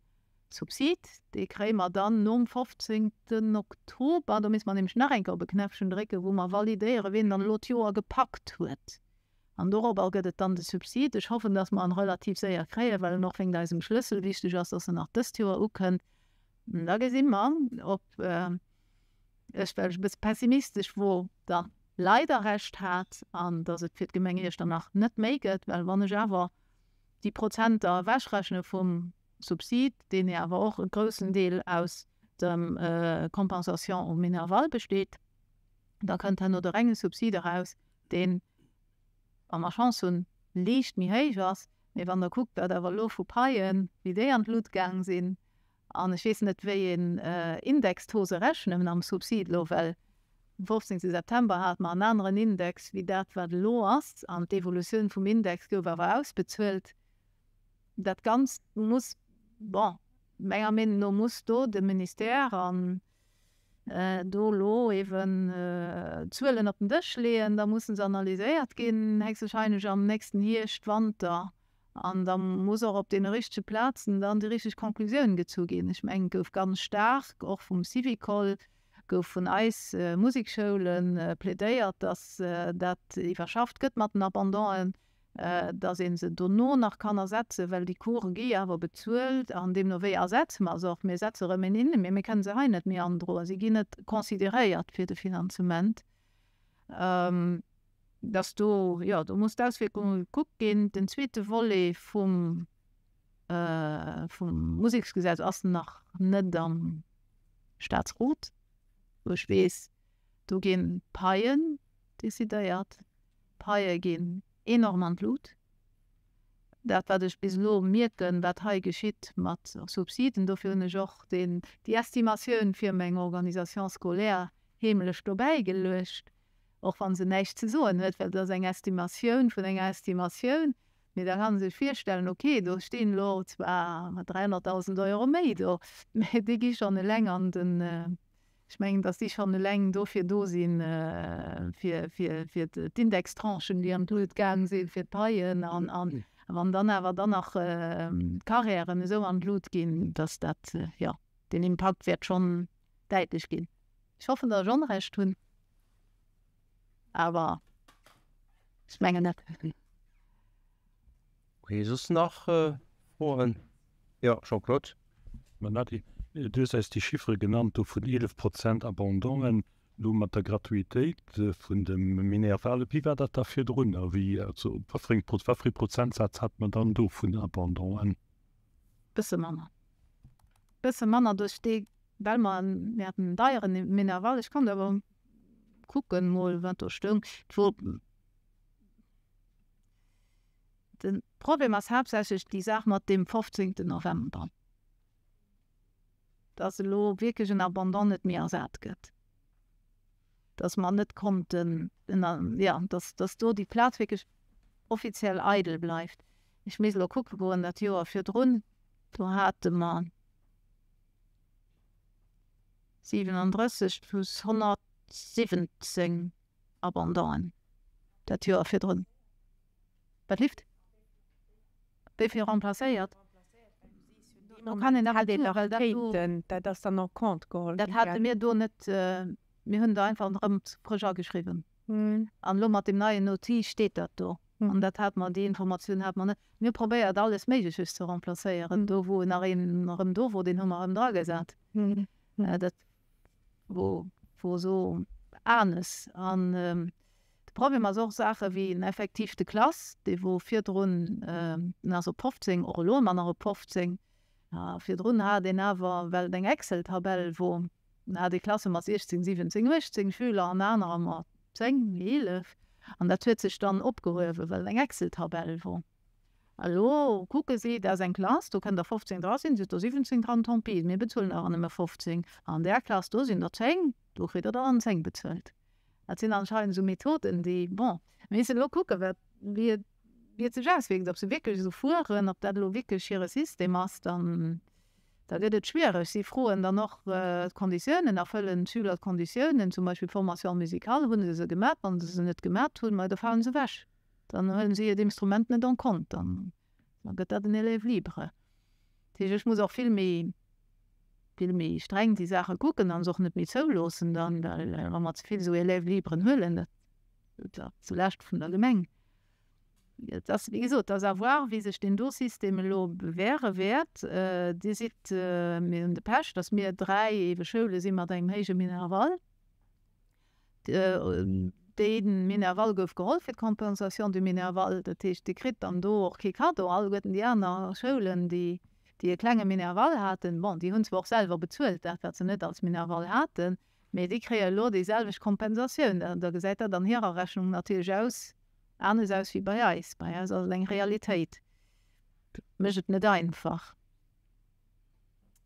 Subsid, dee kréie mer dann nom 15 Oktober. Do misste mer nämlech nach eng Kéier op e Knäppchen drécken, wou mer validéieren, wien dann elo d'Joer gepackt huet. An dorobber gëtt et dann de Subsid. Ech hoffen, dass mer en relativ séier kréien, well en och wéinst eisem Schlëssel wichteg ass, dass en nach dëst Joer ukënnt. Da gesi mer, ob ech, well ech e bësse pessimistesch wor, da leider Recht hat an dass et fir d'Gemeng Iechternach net méi gëtt. Well wann ech awer déi Prozenter ewechrechne vum Subsid, deen jo awer och e groussen Deel aus der Compensation au minerval besteet, da kënnt herno de renge Subsid eraus, deen, wa mer Chance hunn, liicht méi héich ass. Mee wann Der kuckt, wat awer elo vu Paien, wéi déi an d'Lut gaang sinn, an ech weess net, wéi een Indextose rechnen am Subsid elo, well um 15 September hate mer en aneren Index wéi dat, wat elo ass, an d'Evolutioun vum Index gouf awer ausbezuelt, Dat Ganzt muss, bon, menger Meenung no muss do de Ministère an do elo eeben d'Zuelen op den Dësch leeën, da musse se analyséiert ginn, héchstwahrscheinlech am nächsten Hierscht, Wanter, an da muss och op deene richtege Plazen dann déi richteg Conclusioun gezu ginn. Ech mengen, et gouf ganz staark och vum Syvicol, gouf vun eis Musekschoule plädéiert, datt dat iwwerschafft gëtt mat den Abandonen. dass ee se dono nach kann ersetzen, well déi Course gi awer bezuelt an deemno wéi ersetze mer se och. Mir setze erëm een hin, mee mir kënnen se hei net méi androen, si ginn net consideréiert fir de Finanzement. Dass do, jo, do muss d'Auswierkunge gekuckt ginn. Den zweete Volet vum vum Museksgesetz ass nach net am Staatsrot, wou ech weess, do ginn d'Paien decidéiert. D'Paie ginn enorm an d'Lut. Dat, wat ech bis elo mierken, wat hei geschitt mat Subsiden, dofir hunn ech och deen, déi Estimatioun fir meng Organisation scolaire heemlech dobäi geluecht, och wa se näischt ze soen huet, well et ass eng Estimatioun vun enger Estimatioun. Mee da kann ee sech virstellen, okay, do stinn elo zwar 300.000 Euro méi do, mä déi gi schonn eleng an den, Ech mengen, datt déi schonn eleng dofir do sinn, fir d'Indextranchen, déi an d'Lut gaang sinn, fir d'Paien. A wann dann awer dann nach d'Carrièren esou an d'Lut ginn, datt dat, jo, deen Impakt wäert schonn däitlech ginn. Ech hoffen, datt ech Onrecht hunn, awer ech mengen net. Ok, soss nach Froen? Jo, Jean-Claude. Mme Nadi, du hues eis déi Chiffere genannt do vun 11 Prozent Abandonen elo mat der Gratuitéit vun dem Minerval. Wéi war dat da virdrun? A wéi, also wat fir eng, wat fir ee Prozentsaz hat mer dann do vun Abandonen? Bësse manner. Bësse manner duerch dee, well mer, mir haten en deieren Minerval. Ech konnt awer kucken mol, wat do stoung. Et wor. De Problem ass haaptsächlech déi Saach mat deem 15. November, dass elo wierklech en Abandon net méi ersat gëtt, dass mer net konnten, jo, dass, dass do déi Plaz wierklech offiziell eidel bleift. Ech misst elo kucke goen, dat Joer virdrun, do hate mer 37 plus 117 Abandonen dat Joer virdrun. Wat leeft? Wéi vill remplacéiert? Do kann een nach net well dat do. Dat ass dann en compte geholl ginn. Dat hate mir do net. Mir hunn der einfach erëm frësch ageschriwwen. An elo mat deem neien Outil steet dat do. An dat hate mer, déi Informatioun hate mer net. Mir hu probéiert, alles Méigleches ze remplacéieren. Do wou nach een erëm do wor, deen hu mer erëm dragesat. Dat wor esou anes. An De Problem ass och Saache wéi en Effectif de classe, dee wor virdrun, en ass op 15, och elo ëmmer nach op 15, virdrun hat een awer, well et eng Excel-Tabell wor, hat ee Klasse mat 16, 17, 18 Schüler an anerer mat. 10, 11, an dat huet sech dann opgehuewen, well et eng Excel-Tabell wor. Elo kucke si, dat ass eng Klass, do kënnen der 15 dra sinn, sidd der 17 dran, tant pis, mir bezuelen awer nëmme 15. An där Klass do sinn der 10, do kritt der dann 10 bezuelt. Dat sinn anscheinend esou Methoden, déi, bon, mir missen elo kucken, wat, wéi et, wéi et sech auswierkt, ob se wierklech esou fueren, ob dat elo wierklech hire System ass, dann, da gëtt et schwiereg. Si froen dann och d'Konditiounen, erfëllen d'Schüler d'Konditiounen, zum Beispill d'Formation musicale, hu se se gemat? Wa se se net gemat hunn, ma da falen se ewech. Dann huelen si hiert Instrument net en compte, dann gëtt dat en Élève libre. Dat heescht, ech muss och vill méi, vill méi streng déi Saache kucken an se och net méi zouloossen dann, well wa mer ze vill esou Élèves libren huelen, dat ass zu Laaschte vun der Gemeng. Et ass, wéi gesot, et ass à voir, wéi sech deen do System elo bewähre wäert. Dir sidd, mir hunn de Pech, datt mir 3 eebe Schoule si mat engem héije Minerval. Dee Minerval gouf geholl fir d'Compensation du Minerval. Dat heescht, Dir kritt dann do och kee Cadeau. Alleguerten déi aner Schoulen, déi e klenge Minerval haten, bon, déi hunn zwar och selwer bezuelt, dat wat se net als Minerval haten, mee déi kréie elo déi selwecht Kompensatioun. Da gesäit dat an hirer Rechnung natierlech aus, anescht aus wéi bei eis. Bei eis ass et eng Realitéit. Dat mécht et net einfach.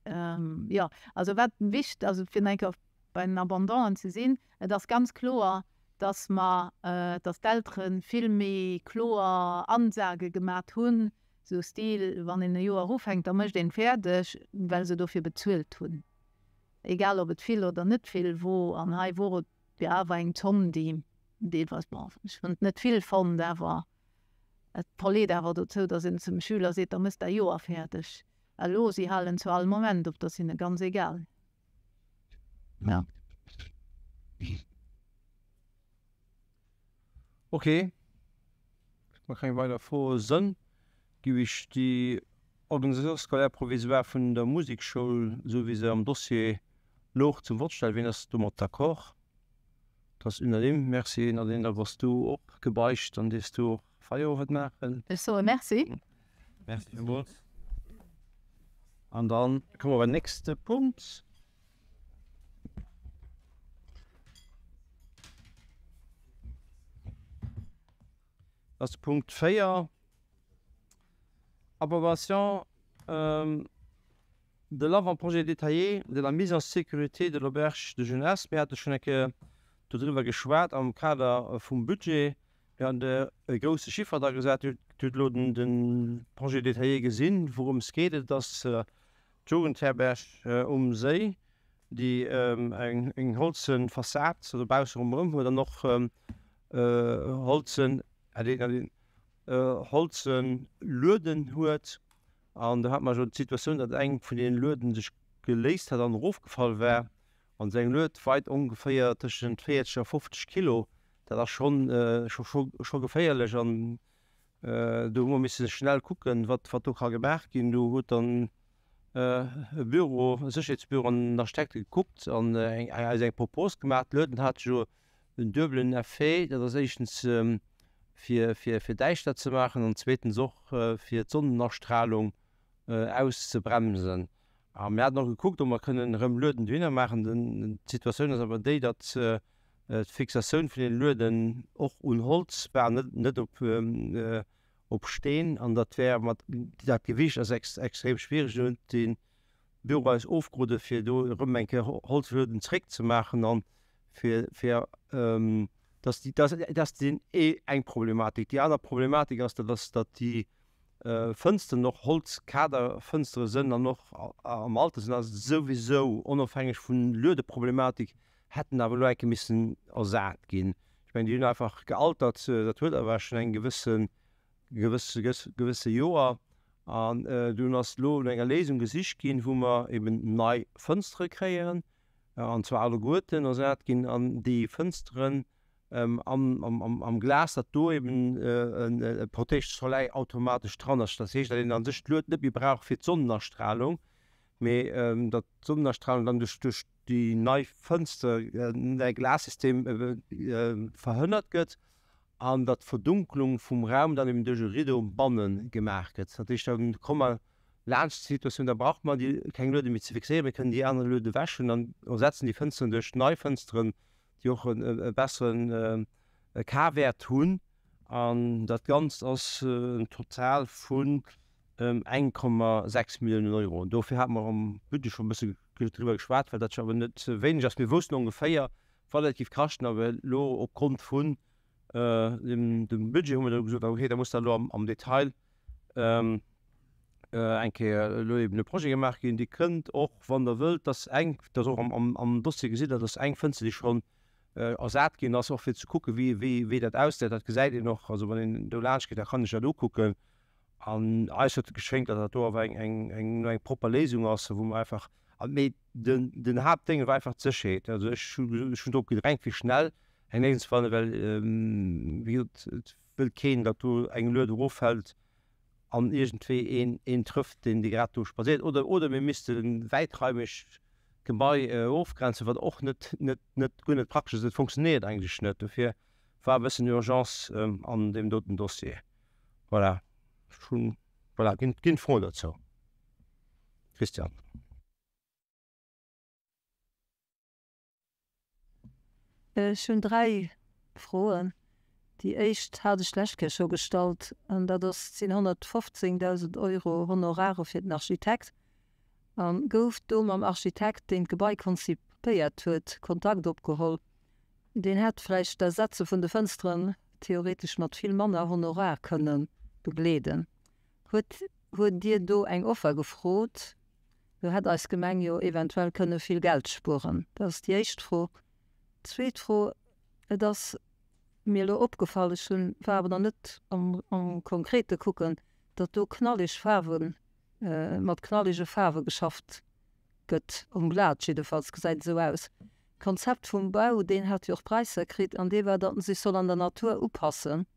Jo, also wat wicht, also fir nach eng Kéier bei den Abandonen ze sinn, et ass ganz kloer, dass mer, dass d'Eltere vill méi kloer Ansage gemat hunn, sou Stil, wann een e Joer ufänkt, da mécht een fäerdeg, well se dofir bezuelt hunn, egal ob et vill oder net vill wor. An hei wor et jo awer eng Zomm, déi deelweis, bon, ech hunn et net vill fonnt, awer Et verleet awer dozou, datt een zum Schüler seet, da mëss däi Joer fäerdeg. Elo, si halen zu all Moment op, dat ass hinne ganz egal. Ja. Ok, wa keng weider Froe sënn, giff ech déi Organisation scolaire provisoire vun der Musekschoul, esou wéi se am Dossier louch, zum Vott stellen. Wien ass domat d'accord? Dat ass unanime. Merci Nadine, da bass du och gebeicht, dann dierfs du och Feierowend maachen. Ech soe Merci. Merci villmools. An dann komme mer beim nächste Punkt. Dat ass de Punkt 4, Approbation de l'avant-projet détaillé de la mise en sécurité de l'auberge de jeunesse. Mir hate schonn eng Kéier dodriwwer geschwat am Kader vum Budget. Mir haten e grousse Chiffer da gesat. Dir hutt elo de Projet détaillé gesinn, wourëms geet. Et ass d'Jugendherberg um Séi, déi eng holze Fassad dobausse ronderëm huet an och holzen, holze Lueden huet. An do hat mer jo d'Situatioun, datt eng vun deene Lueden sech geléist hat an erofgefall war. An esou eng Lued weit ongeféier tëschent 40 a 50 Kilo. Dat ass schonn, scho geféierlech. An do hu mer misse schnell kucken, wat, wat do ka gemaach ginn. Do huet dann e Büro, e Sécherheetsbüro an den Architekte gekuckt an eis eng Propos gemaach. D'Lueden hate jo en duebelen Effet, dat ass éischtens fir fir däischter ze maachen an zweetens och fir d'Sonnenastralung auszebremsen. A mir haten och gekuckt, ob mer kënnen erëm Lueden dohinner maachen. D'Situatioun ass awer déi, datt d'Fixatioun vun den Lueden och un Holz war, net op Steen, an dat wär mat dat Gewicht ass extrem schwiereg. Do huet de Büro eis ofgerode fir do erëm eng Kéier Holzlueden zréckzemaachen an fir fir dass déi dass dat ass déi eng Problematik. Déi aner Problematik ass, dat ass, datt déi Fënsteren och Holzkaderfënstere sënn an och am Alter sinn a souwisou onofhängeg vun Luedeproblematik hätten awer elo eng Kéier missen ersat ginn. Ech mengen, déi hunn einfach gealtert, dat huet awer schonn eng gewësse gewësse gewësse Joer. An dunn ass elo no enger Léisung gesicht ginn, wou mer eben nei Fënstere kréien, an zwar alleguerten ersat ginn, an déi Fënsteren am Glas, datt do eben e Protège soleil automatesch dran ass. Dat heescht, datt een a sech d'Lued net méi brauch fir d'Sonnenastralung, mee datt d'Sonnenastralung dann duerch déi nei Fënster, nei Glassystem verhënnert gëtt an datt d'Verdunklung vum Raum dann eben duerch e Rideau banne gemaach gëtt. Dat heescht, da komme mer laanscht d'Situatioun, da brauche mer déi keng Luede méi ze fixéieren, mir kënnen déi aner Luede wäschen an ersetzen déi Fënsteren duerch nei Fënsteren. déi och e besseren K-Wäert hunn. An dat Ganzt ass en Total vun 1,6 Milliounen Euro. Dofir hate mer am Budget scho e bësse driwwer geschwat, well dat jo awer net wéineg ass. Mir woussten ongeféier, wat et géif kaschten, awer elo opgrond vun dem Budget hu mer da gesot, okay, da muss dat elo am Detail eng Kéier elo eben e Projet gemaach ginn. Dir kënnt och, wann Der wëllt, dass eng, dass och am Dossier gesitt Der, dass eng Fënster, déi schonn ersat ginn ass, och fir ze kucken, wéi dat aussäit. Dat gesäit een och, also wann een do laanscht geet, da kann ech dat ukucken. An eis huet et geschéngt, datt dat do awer eng eng propper Léisung ass, wou mer einfach, mee den den Haaptdénge war einfach d'Sécherheet. Also ech hunn drop gedrängt, fir schnell eng Léisung ze fannen, well wéi gesot, et wëllt keen, datt do eng Lued eroffält an iergendwéi een een trëfft, deen dee grad do spadséiert. Oder oder mir misste wäitraimeg d'Gebai ofgrenzen, wat och net net net guer net praktesch ass. Et funktionéiert eigentlech net. Dofir war e bëssen Urgence an deem doten Dossier. Voilà, ech hunn, voilà, ginn ginn Froen dozou? Christian. Ech hunn 3 Froen. Déi éischt hat ech d'lescht Kéier scho gestallt, an dat ass, et sinn 115.000 Euro Honorare fir den Architekt. A gouf do mam Architekt, deen d'Gebai konzipéiert huet, Kontakt opgeholl? Deen hätt vläicht d'Ersetze vun de Fënsteren theoretesch mat vill manner Honorar kënne begleeden. Huet huet Dir do eng Offer gefrot? Do hätt eis Gemeng jo eventuell kënne vill Geld spueren. Dat ass déi éischt Fro. Zweet Fro, Et ass mir elo opgefall, ech hunn, war awer nach net am am Konkrete kucken, datt do knalleg Faarwe mat knallege Faarwe geschafft gëtt, um Blat jiddefalls gesäit et esou aus. D'Konzept vum Bau, deen hat jo och Präisser kritt, an dee war, datt en sech soll an der Natur upassen.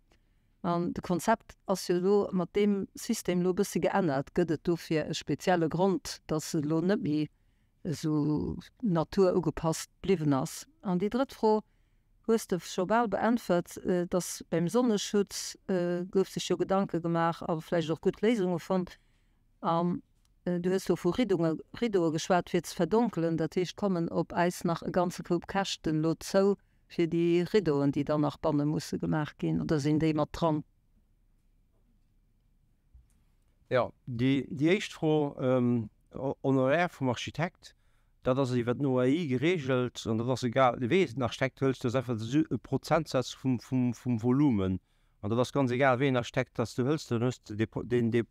An de Konzept ass jo elo mat deem System elo e bësse geännert. Gëtt et dofir e spezielle Grond, datt et elo net méi esou natuerugepasst bliwwen ass? An déi drëtt Fro hues de scho bal beäntwert, datt beim Sonneschutz gouf sech jo Gedanke gemaach a vläicht och gutt Léisunge fonnt. An du hues do vu Riddoe geschwat fir ze verdonkelen. Dat heescht, kommen op äis nach e ganze Koup Käschten elo zou Fir déi Rideauen, déi dann nach banne musse gemaach ginn, oder sinn déi mat dran? Jo, déi éischt Fro, Honoraire vum Architekt, dat ass iwwer den OAI geregelt an dat ass egal, wee den Architekt hëlt, dat ass einfach e Prozentsaz vum Volumen an dat ass ganz egal, wéi een Architekt dass du hëls, dann hues de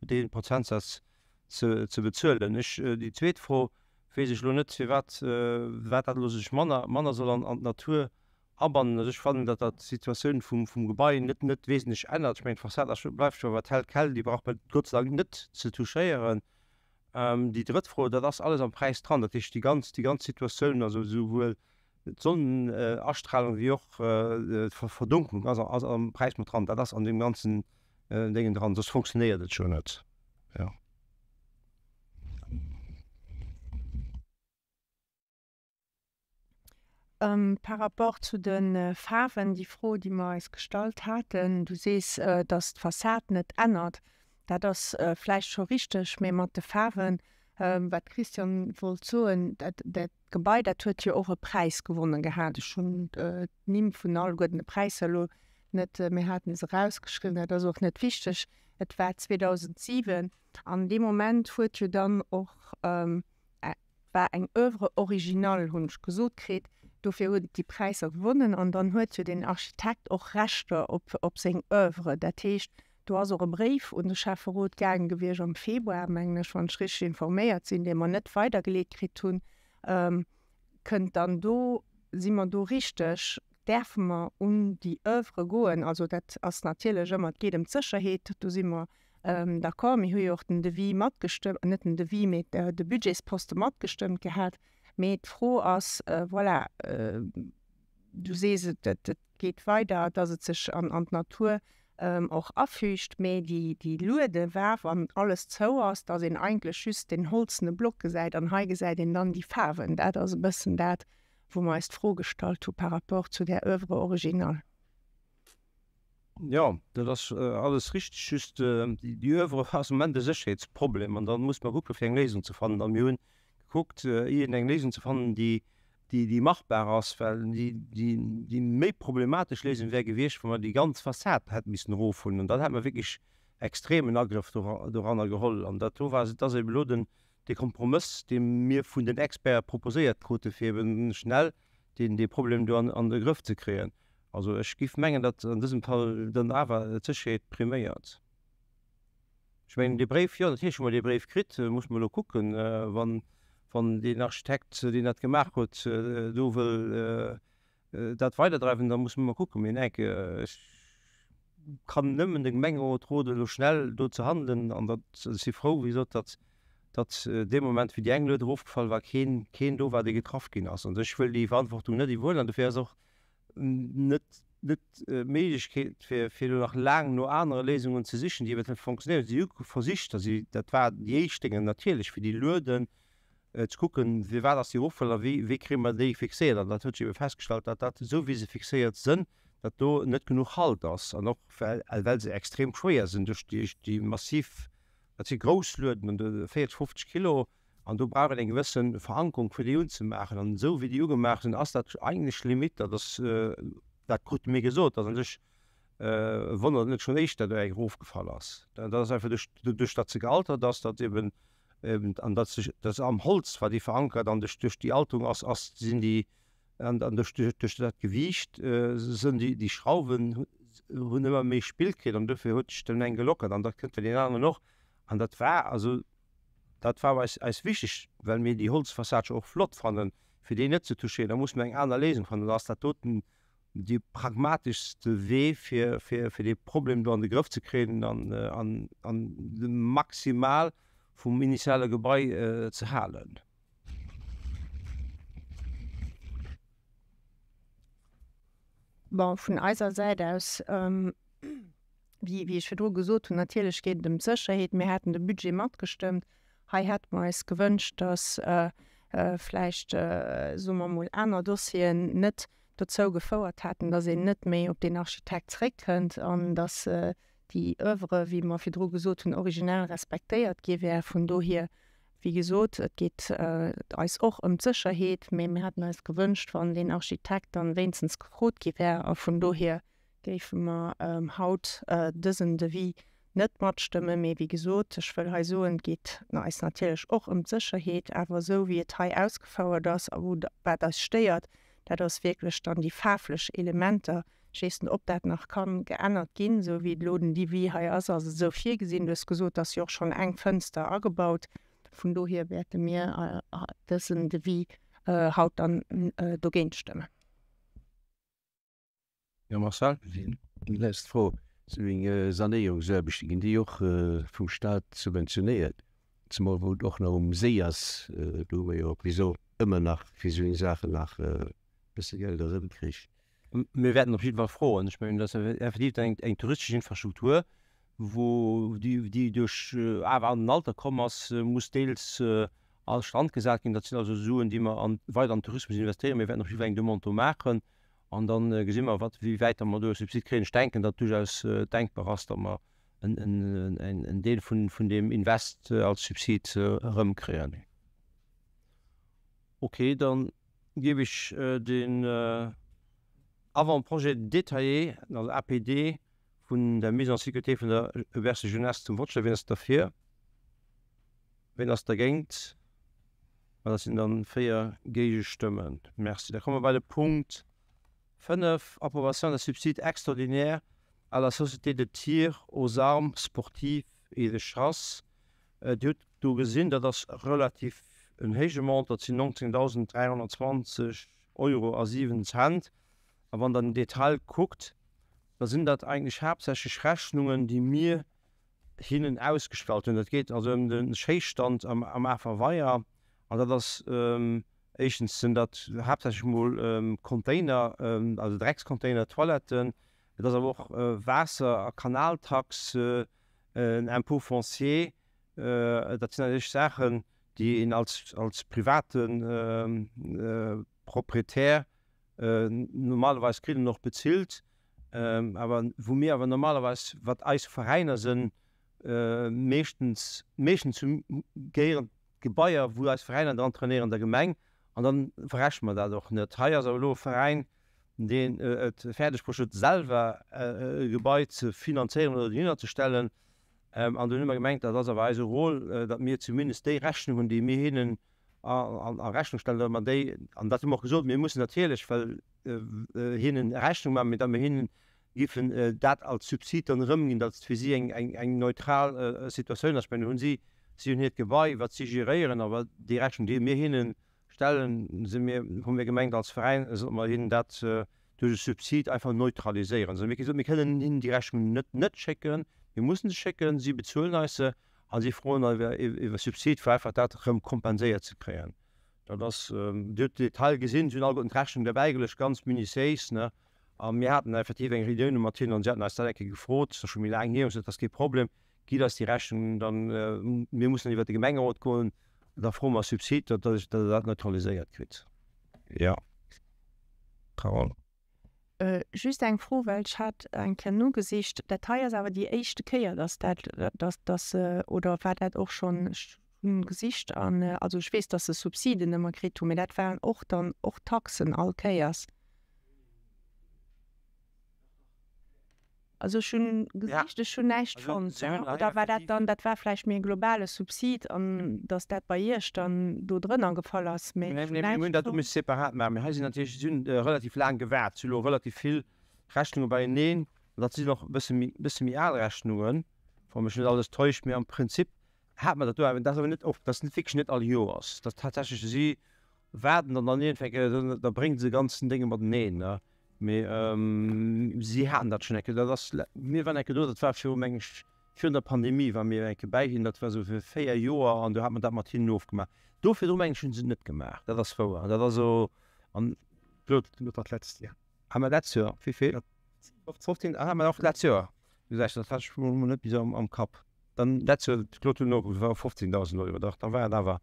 dee Prozentsaz ze bezuelen. Ech, déi zweet Fro, weess ech elo net, firwat wat dat elo sech manner manner soll an an d'Natur abannen. Also ech fannen, datt dat d'Situatioun vum vum Gebai net net wesentlech ännert. Ech mengen, d'Fassad ass bleift jo awer tel quel, déi brauch mer Gott sei Dank net ze touchéieren. Déi drëtt Fro, dat ass alles am Präis dran, dat heescht déi ganz déi ganz Situatioun, also esouwuel d'Sonnenastrahlung wéi och d'Verdunklung ass ass am Präis mat dran. Dat ass an deem ganzen Déngen dran, soss funktionéiert et jo net. Jo. Par rapport zu de Faarwen, déi Fro, déi mer eis gestallt haten, du sees, datt d'Fassad net ännert. Dat ass vläicht scho richteg, mä mat de Faarwen, wat d'Christiane wollt soen, dat Gebai, dat huet jo och e Präis gewonnen gehat. Ech hunn d'Nimm vun alleguerten de Präisser elo net, mir haten se erausgeschriwwen, dat ass och net wichteg. Et war 2007 an dee Moment huet jo dann och, war eng Oeuvre originale, hunn ech gesot kritt, dofir huet et déi Präisser gewonnen an dann huet jo den Architekt och Rechter op, op seng Oeuvre. Dat heescht, do ass och e Bréif un de Schäfferot gaange gewiescht am Februar, mengen ech, wann ech richteg informéiert sinn, dee mer net weidergeleet kritt hunn. Kënnt dann do, si mer do richteg, däerfe mer un déi Oeuvre goen? Also dat ass natierlech ëmmer, et geet ëm d'Sécherheet, do si mer d'accord. Mir hu jo och den Devis matgestëmmt, net den Devis, mee de Budgetsposte matgestëmmt gehat. Mee d'Fro ass, voilà, du sees et, et geet weider, dass et sech an d'Natur och afügt, mee déi Luede war, wann alles zou ass, dass een eigentlech just deen holzene Block gesäit an hei gesäit een dann déi Faarwen. Dat ass e bëssen dat, wou mer eis d'Fro gestallt hu par rapport zu där Oeuvre originale. Jo, dat ass alles richteg, just déi Oeuvre ass am Moment e Sécherheetsproblem an da muss mer kucke fir eng Léisung ze fannen. A mir hunn gekuckt, iergendeng Léisung ze fannen, déi. déi machbar ass, well déi méi problematesch Léisung wär gewiescht, wa mer déi ganz Fassad hätte missen erofhuelen. An dann hätte mer wierklech extremen Agrëff doranner geholl. An dat do war, dat ass eben elo den, dee Kompromëss, dee mir vun den Experte proposéiert krute fir eben schnell deen, dee Problem do an de Grëff ze kréien. Also ech géif mengen, datt an dësem Fall dann awer d'Sécherheet priméiert. Ech mengen, dee Bréif, jo, natierlech hu mer dee Bréif kritt, muss mer elo kucken, wann, wann deen Architekt, deen dat gemaach huet, do wëll dat weiderdreiwen, da musse mer mol kucken. Mee enk, ech kann nëmmen de Gemengerot roden, elo schnell do ze handelen. An datt, ech si frou, wéi gesot, datt, datt dee Moment, wéi déi eng Lued erofgefall war, keen, keen do war, dee getraff ginn ass. An ech wëll déi Verantwortung net iwwerhuelen. An dofir ass och net, net d'Méiglechkeet, fir, fir elo nach laang no anere Léisungen ze sichen, déi eventuell fonctionnéieren. Si hu versicht, a si, dat war déi éischt Déngen natierlech, fir déi Lueden ze kucken, firwat ass déi erofgefall a wéi, wéi kréie mer déi fixéiert. An dat huet sech ebe festgestallt, datt dat, esou wéi se fixéiert sënn, datt do net genuch Halt ass. An och well, well se extrem schwéier sinn duerch déi, déi massiv, dat si grouss Lueden, an do 40, 50 Kilo, an do brauch een eng gewësse Verankerung, fir déi unzemaachen. An esou wéi déi ugemaach sinn, ass dat eigentlech limite. Dat ass, dat krute mir gesot, datt a sech e Wonner, datt net schonn éischter do eng erofgefall ass. Dat ass einfach duerch, doduerch datt se gealtert ass, datt eben an datt sech dat am Holz war déi verankert an duerch duerch déi Alterung ass ass sinn déi an an duerch duerch dat Gewiicht sënn déi déi Schrauwen hunn ëmmer méi Spill kritt an dofir huet sech den eng gelockert an dat kënnt bei deen aneren och an dat war also dat war eis eis wichteg well mir déi Holzfassad jo och flott fannen fir déi net ze touchéieren. Da musse mer eng aner Léisung fannen da ass dat doten dee pragmateschste Wee fir fir dee Problem do an de Grëff ze kréien an an an maximal vum initiale Gebai ze halen. Bon, vun eiser Säit aus, wéi wéi ech virdru gesot hunn, natierlech geet et ëm d'Sécherheet. Mir haten de Budget matgestëmmt. Hei hätte mer eis gewënscht, dass vläicht, soe mer emol, aner Dossieren net dozou gefouert hätten, dass een net méi op deen Architekt zréckkënnt an dass déi Oeuvre, wéi mer virdru gesot hunn, originell respektéiert gi wär. Vun dohier, wéi gesot, et geet eis och ëm d'Sécherheet, mee mir hätten eis gewënscht, wann deen Architekt dann wéinstens gefrot gi wär. A vun dohier géife mer haut dësen Devis net matstëmmen. Mee wéi gesot, ech wëll hei soen, et geet eis natierlech och ëm d'Sécherheet, awer esou wéi et hei ausgefouert ass a wou wat eis stéiert, dat ass wierklech dann déi faarflech Elementer. Ech weess net, ob dat nach ka geännert ginn. Esou wéi et elo den Devis hei ass, ass et esou virgesinn. Du hues gesot, et ass jo och schonn eng Fënster agebaut. Vun dohier wäerte mir dësen Devis haut dann dogéint stëmmen. Jo Marcel? Eng lescht Fro, Sou eng Sanéierungsaarbechte, ginn déi och vum Staat subventionéiert? Zemol wou et och nach um Séi ass, do hu mer jo wéisou ëmmer nach fir sou eng Saachen nach e bësse Geld erëmkritt. Mir wäerten op jidde Fall froen. Ech mengen, dat ass effektiv eng eng touristesch Infrastruktur, wou déi déi duerch awer an den Alter komm ass, muss deels a Stand gesat ginn. Dat sinn also Suen, déi mer an weider an den Tourismus investéieren. Mir wäerten op jidde Fall eng Demande do maachen An da gesi mer, wat, wéi wäit datt mer do e Subsid kréien. Ech denken, datt duerchaus denkbar ass, datt mer en Deel vun deem Invest als Subsid erëmkréien. Okay, da géif ech den Avant-projet détaillé, also APD, vun der Mise en sécurité vun der Auberge de jeunesse zum Vott stellen. Wien ass derfir? Wien ass dergéint? Mä dat sinn dann 4 Géigestëmmen. Merci. Da komme mer bei de Punkt 5, Approbation des subsides extraordinaires à la Société de tir aux armes sportives et de chasse. Dir hutt do gesinn, dat ass relativ en héije Montant, dat sinn 19.320 Euro a 7 Cent. A wann Der den Detail kuckt, da sinn dat eigentlech haaptsächlech Rechnungen, déi mir hinnen ausgestallt hunn. Dat geet also ëm de Schéisstand am Afer Weier an dat ass éischtens sinn dat haaptsächlech mol Container, also Dreckscontainer, Toiletten, et ass awer och Waasser a Kanaltax, en Impôt foncier, dat sinn eigentlech Saachen, déi een als als private Proprietär Normalerweis kritt en och bezilt, awer wou mir awer normalerweis, wat eis Veräiner sënn, meeschtens, meeschtens gehéieren d'Gebaier, wou eis Veräiner dran trainéieren, der Gemeng. An dann verrechne mer dat och net. Hei ass awer elo e Veräin, deen et fäerdeg bruecht huet, selwer e Gebai ze finanzéieren oder dohinner ze stellen. An dunn hu mer gemengt, dat ass awer eise Rôle, datt mir zumindest déi Rechnungen, déi mir hinnen a Rechnung stellen, datt mer déi, an dat hu mer och gesot, mir mussen natierlech well hinnen Rechnung maachen, mee datt mir hinnen giffen dat als Subsid dann erëmginn, datt et fir si eng neutral Situatioun ass. Ech mengen, do hunn si, si hunn hiert Gebai, wat si geréieren, awer déi Rechnung, déi mir hinne stellen, si mir, hu mir gemengt als Veräin, solle mer hinnen dat duerch e Subsid einfach neutraliséieren. Also mir gesot, mir kënnen hinnen déi Rechnung net net schécken, mir mussen se schécken, si bezuelen eis se a si froen iwwer e Subsid, fir einfach dat erëm kompenséiert ze kréien. Dat ass, Dir hutt den Detail gesinn, si hunn alleguerten d'Rechnung derbäigeluecht, ganz minutiéis, ne. A mir haten effektiv eng Reunioun mat hinnen an si haten eis dat eng Kéier gefrot, dat ass scho méi laang hier, hu gesot, dat ass kee Problem, gitt eis déi Rechnung, dann, mir mussen iwwert de Gemengerot goen, da froe mer e Subsid, datt Der dat neutraliséiert kritt. Jo, Carole. Just eng Fro, well ech hat eng Kéier nogesicht, dat hei ass awer déi éischte Kéier, datt dat, datt, datt, oder war dat och schonn, ech hunn gesicht an, also ech weess, datt se Subsiden ëmmer kritt hunn, mä dat waren och dann och Taxen all Kéiers. Also ech hunn gesicht, ech hunn näischt fonnt. Oder war dat dann, dat war vläicht méi e globale Subsid an datt dat bei Iech dann do drënner gefall ass, mä ech hunn näischt fonnt. Mir hunn dat do misse separat maachen. Mee hei sinn natierlech, si hunn relativ laang gewaart, si hu elo relativ vill Rechnunge beieneen. An dat sinn och e bësse méi, bësse méi al Rechnungen, wa mech net alles täuscht. Mee am Prinzip hat mer dat do awer, dat ass awer net oft, dat ass net wierklech net all Joers, dat tatsächlech si waarden dann an iergendwéi, da bréngen se de ganzen Dénge mateneen, ne. Mee si haten dat schonn eng Kéier, dat ass, mir waren eng Kéier do, dat war viru meng ech, virun der Pandemie ware mir eng Kéier bäi hinnen, dat war esou fir 4 Joer an do hat mer dat mat hinnen ofgemaach. Do virdru meng ech hunn se et net gemaach, dat ass wouer. An dat ass elo, an Claude, dat war d'letzt Joer. Hat mer d'letzt Joer, wéi vill? 15, ah, hat mer och d'letzt Joer, du gesäis, dat hat ech mol net méi esou am Kapp. Dann d'letzt Joer, d'Claude huet nokuckt, dat war 15.000 Euro, dach, da war et awer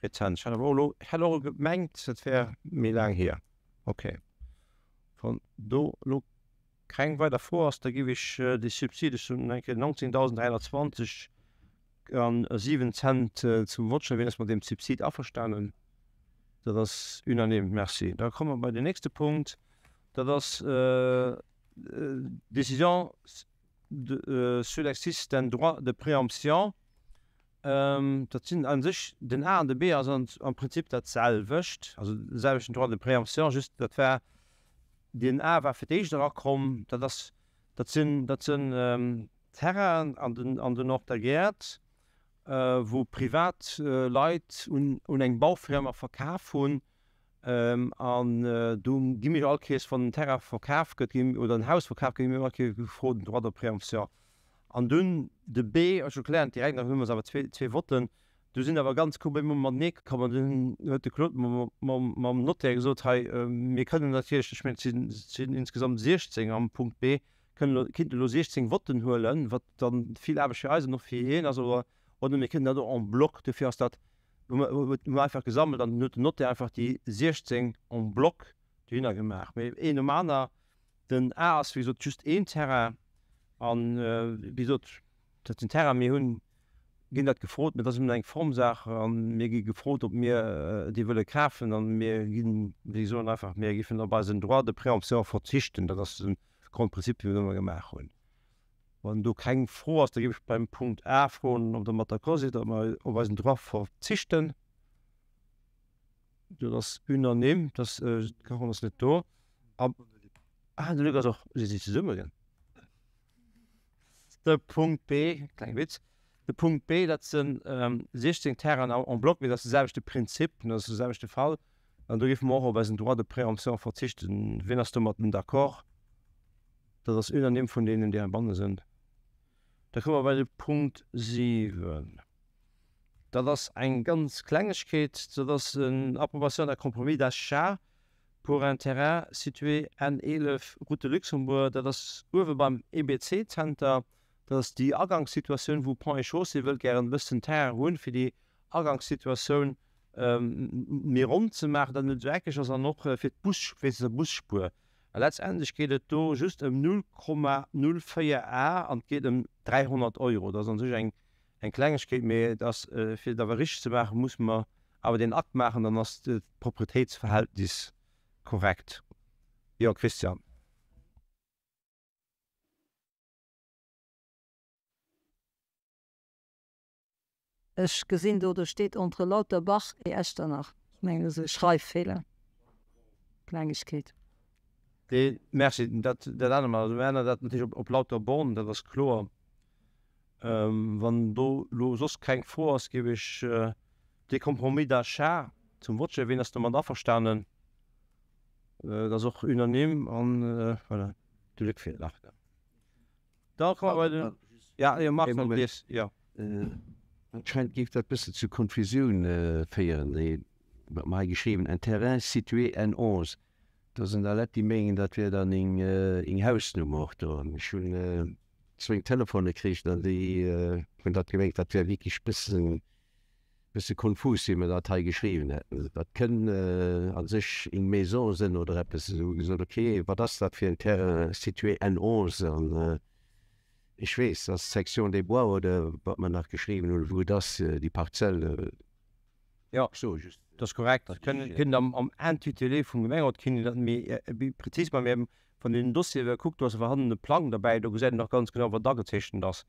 rezent. Ech hat awer och elo, ech hat och gemengt, dat wär méi laang hier. Ok. Wann do elo keng weider Fro ass, da géif ech déi Subside vun eng Kéier 19.320 an 7 Cent zum Vott stellen. Wien ass mat deem Subsid averstanen? Dat ass unanime. Merci. Da komme mer bei den nächste Punkt. Dat ass d'Décision sur l'exercice d'un droit de préemption. Dat sinn a sech, den A an de B ass am Prinzip dat selwecht, also de selwechten Droit de préemption, just dat war, deen A war fir d'éischt erakomm, dat ass, dat sinn, dat sinn Terrainen an den, an den Nord der Gäert, wou privat Leit un, un eng Baufirma verkaf hunn. An do gi mir jo all Kees, wann en Terrain verkaf gëtt, gi oder en Haus verkaf gëtt, gi mir all Kees gefrot, den Droit de préemption. An dunn de B, ech erklären et direkt nach, hu mer awer zwee Votten, do sinn awer ganz kuerz emol matenee komm an dunn huet de Claude mam Notaire gesot, hei mir kënnen natierlech, ech mengen et sinn insgesamt 16 am Punkt B, kënnen elo, kinnten elo 16 Votten huelen, wat dann vill Aarbecht fir eis an och fir hien ass, oder oder mir kënnen dat och en bloc, dofir ass dat, hu mer einfach gesammelt an dunn huet den Notaire einfach déi 16 en bloc dohinner gemaach. Mee een nom aner Den A ass wéi gesot just een Terrain an wéi gesot, dat sinn Terrainen, mir hunn, ginn dat gefrot, mä dat ass ëmmer eng Formsaach a mir gi gefrot, ob mir déi wëlle kafen an mir ginn, wéi soen einfach, mir géifen op eisen Droit de préemption verzichten. Dat ass de Grondprinzip, dee mir ëmmer gemaach hunn. Wann do keng Fro ass, da géif ech beim Punkt A froen, ob Der mat d'accord sidd, datt mer op eisen Droit verzichten. Dat ass unanime, dass d'Carole ass net do. A ah, de Luc ass och, si si zesumme gell? De Punkt B, klenge Witz, de Punkt B, dat sinn 16 Terrainen en bloc, mee dat ass de selwechte Prinzip, dat ass de selwechte Fall. An do géife mer och op eisen Droit de préemption verzichten. Wien ass domatten d'accord? Dat ass unanime vun deenen, déi heibanne sinn. Da komme mer bei de Punkt 7. Dat ass eng ganz Klengegkeet, dat ass en Approbation d'un compromis d'achat pour un terrain situé N11 route de Luxembourg. Dat ass uewe beim EBC-Zenter. Dat ass déi Agangssituatioun, wou Ponts et Chaussées wëllt gären e bëssen Terrain hunn, fir déi Agangssituatioun méi ronn ze maachen, datt et net esou eckeg ass an och fir d'Bus, wéinst der Busspuer. A letztendlech geet et do just ëm 0,04 Ar an et geet ëm 300 Euro. Dat ass a sech eng Eng Klengegkeet, mee et ass, fir et awer richteg ze maachen, musse mer. awer deen Akt maachen, dann ass d'Proprietéitsverhältnis korrekt. Jo, Christian. Ech gesinn do, do steet entre Lauterbach et Echternach. Ech mengen, dat ass e Schreiffeeler. Klengegkeet. Dee, merci, dat, dat ännere mer. Also mir änneren dat natierlech op, op Lauterborn, dat ass kloer. Wann do elo soss keng Fro ass, géif ech dee Compromis d'achat zum Vott stellen. Wien ass domat averstanen? Dat ass och unanime an voilà, de Luc feelt nach. Da komme mer bei den, ja, jo, Marc, wann du dierfs, jo. Anscheinend géif dat bëssen zu Konfusioun féieren, déi, wat mer hei geschriwwen, un terrain situé N11, do sinn der Leit, déi mengen, dat wier dann eng Hausnummer och do. An ech hunn zwéin Telefone kricht an déi hunn dat gemengt, dat wär wierklech bëssen, bësse konfus, wéi mer dat hei geschriwwen hätten. Dat kënn a sech eng Maison sënn oder eppes esou. Hu gesot, ok, wat ass dat fir en Terrain situé N11? An ech weess, dass d'Section des Bois oder wat mer nach geschriwwen hunn, wou et ass, déi Parzell. Jo, dat ass korrekt. Dat kënnt am Intitulé vum Gemengerot kinnt een dat méi prezis maachen. Mä wann een den Dossier kuckt, do ass awer hannen e Plang derbäi, do gesäit een och ganz genau, wat agezeechent ass.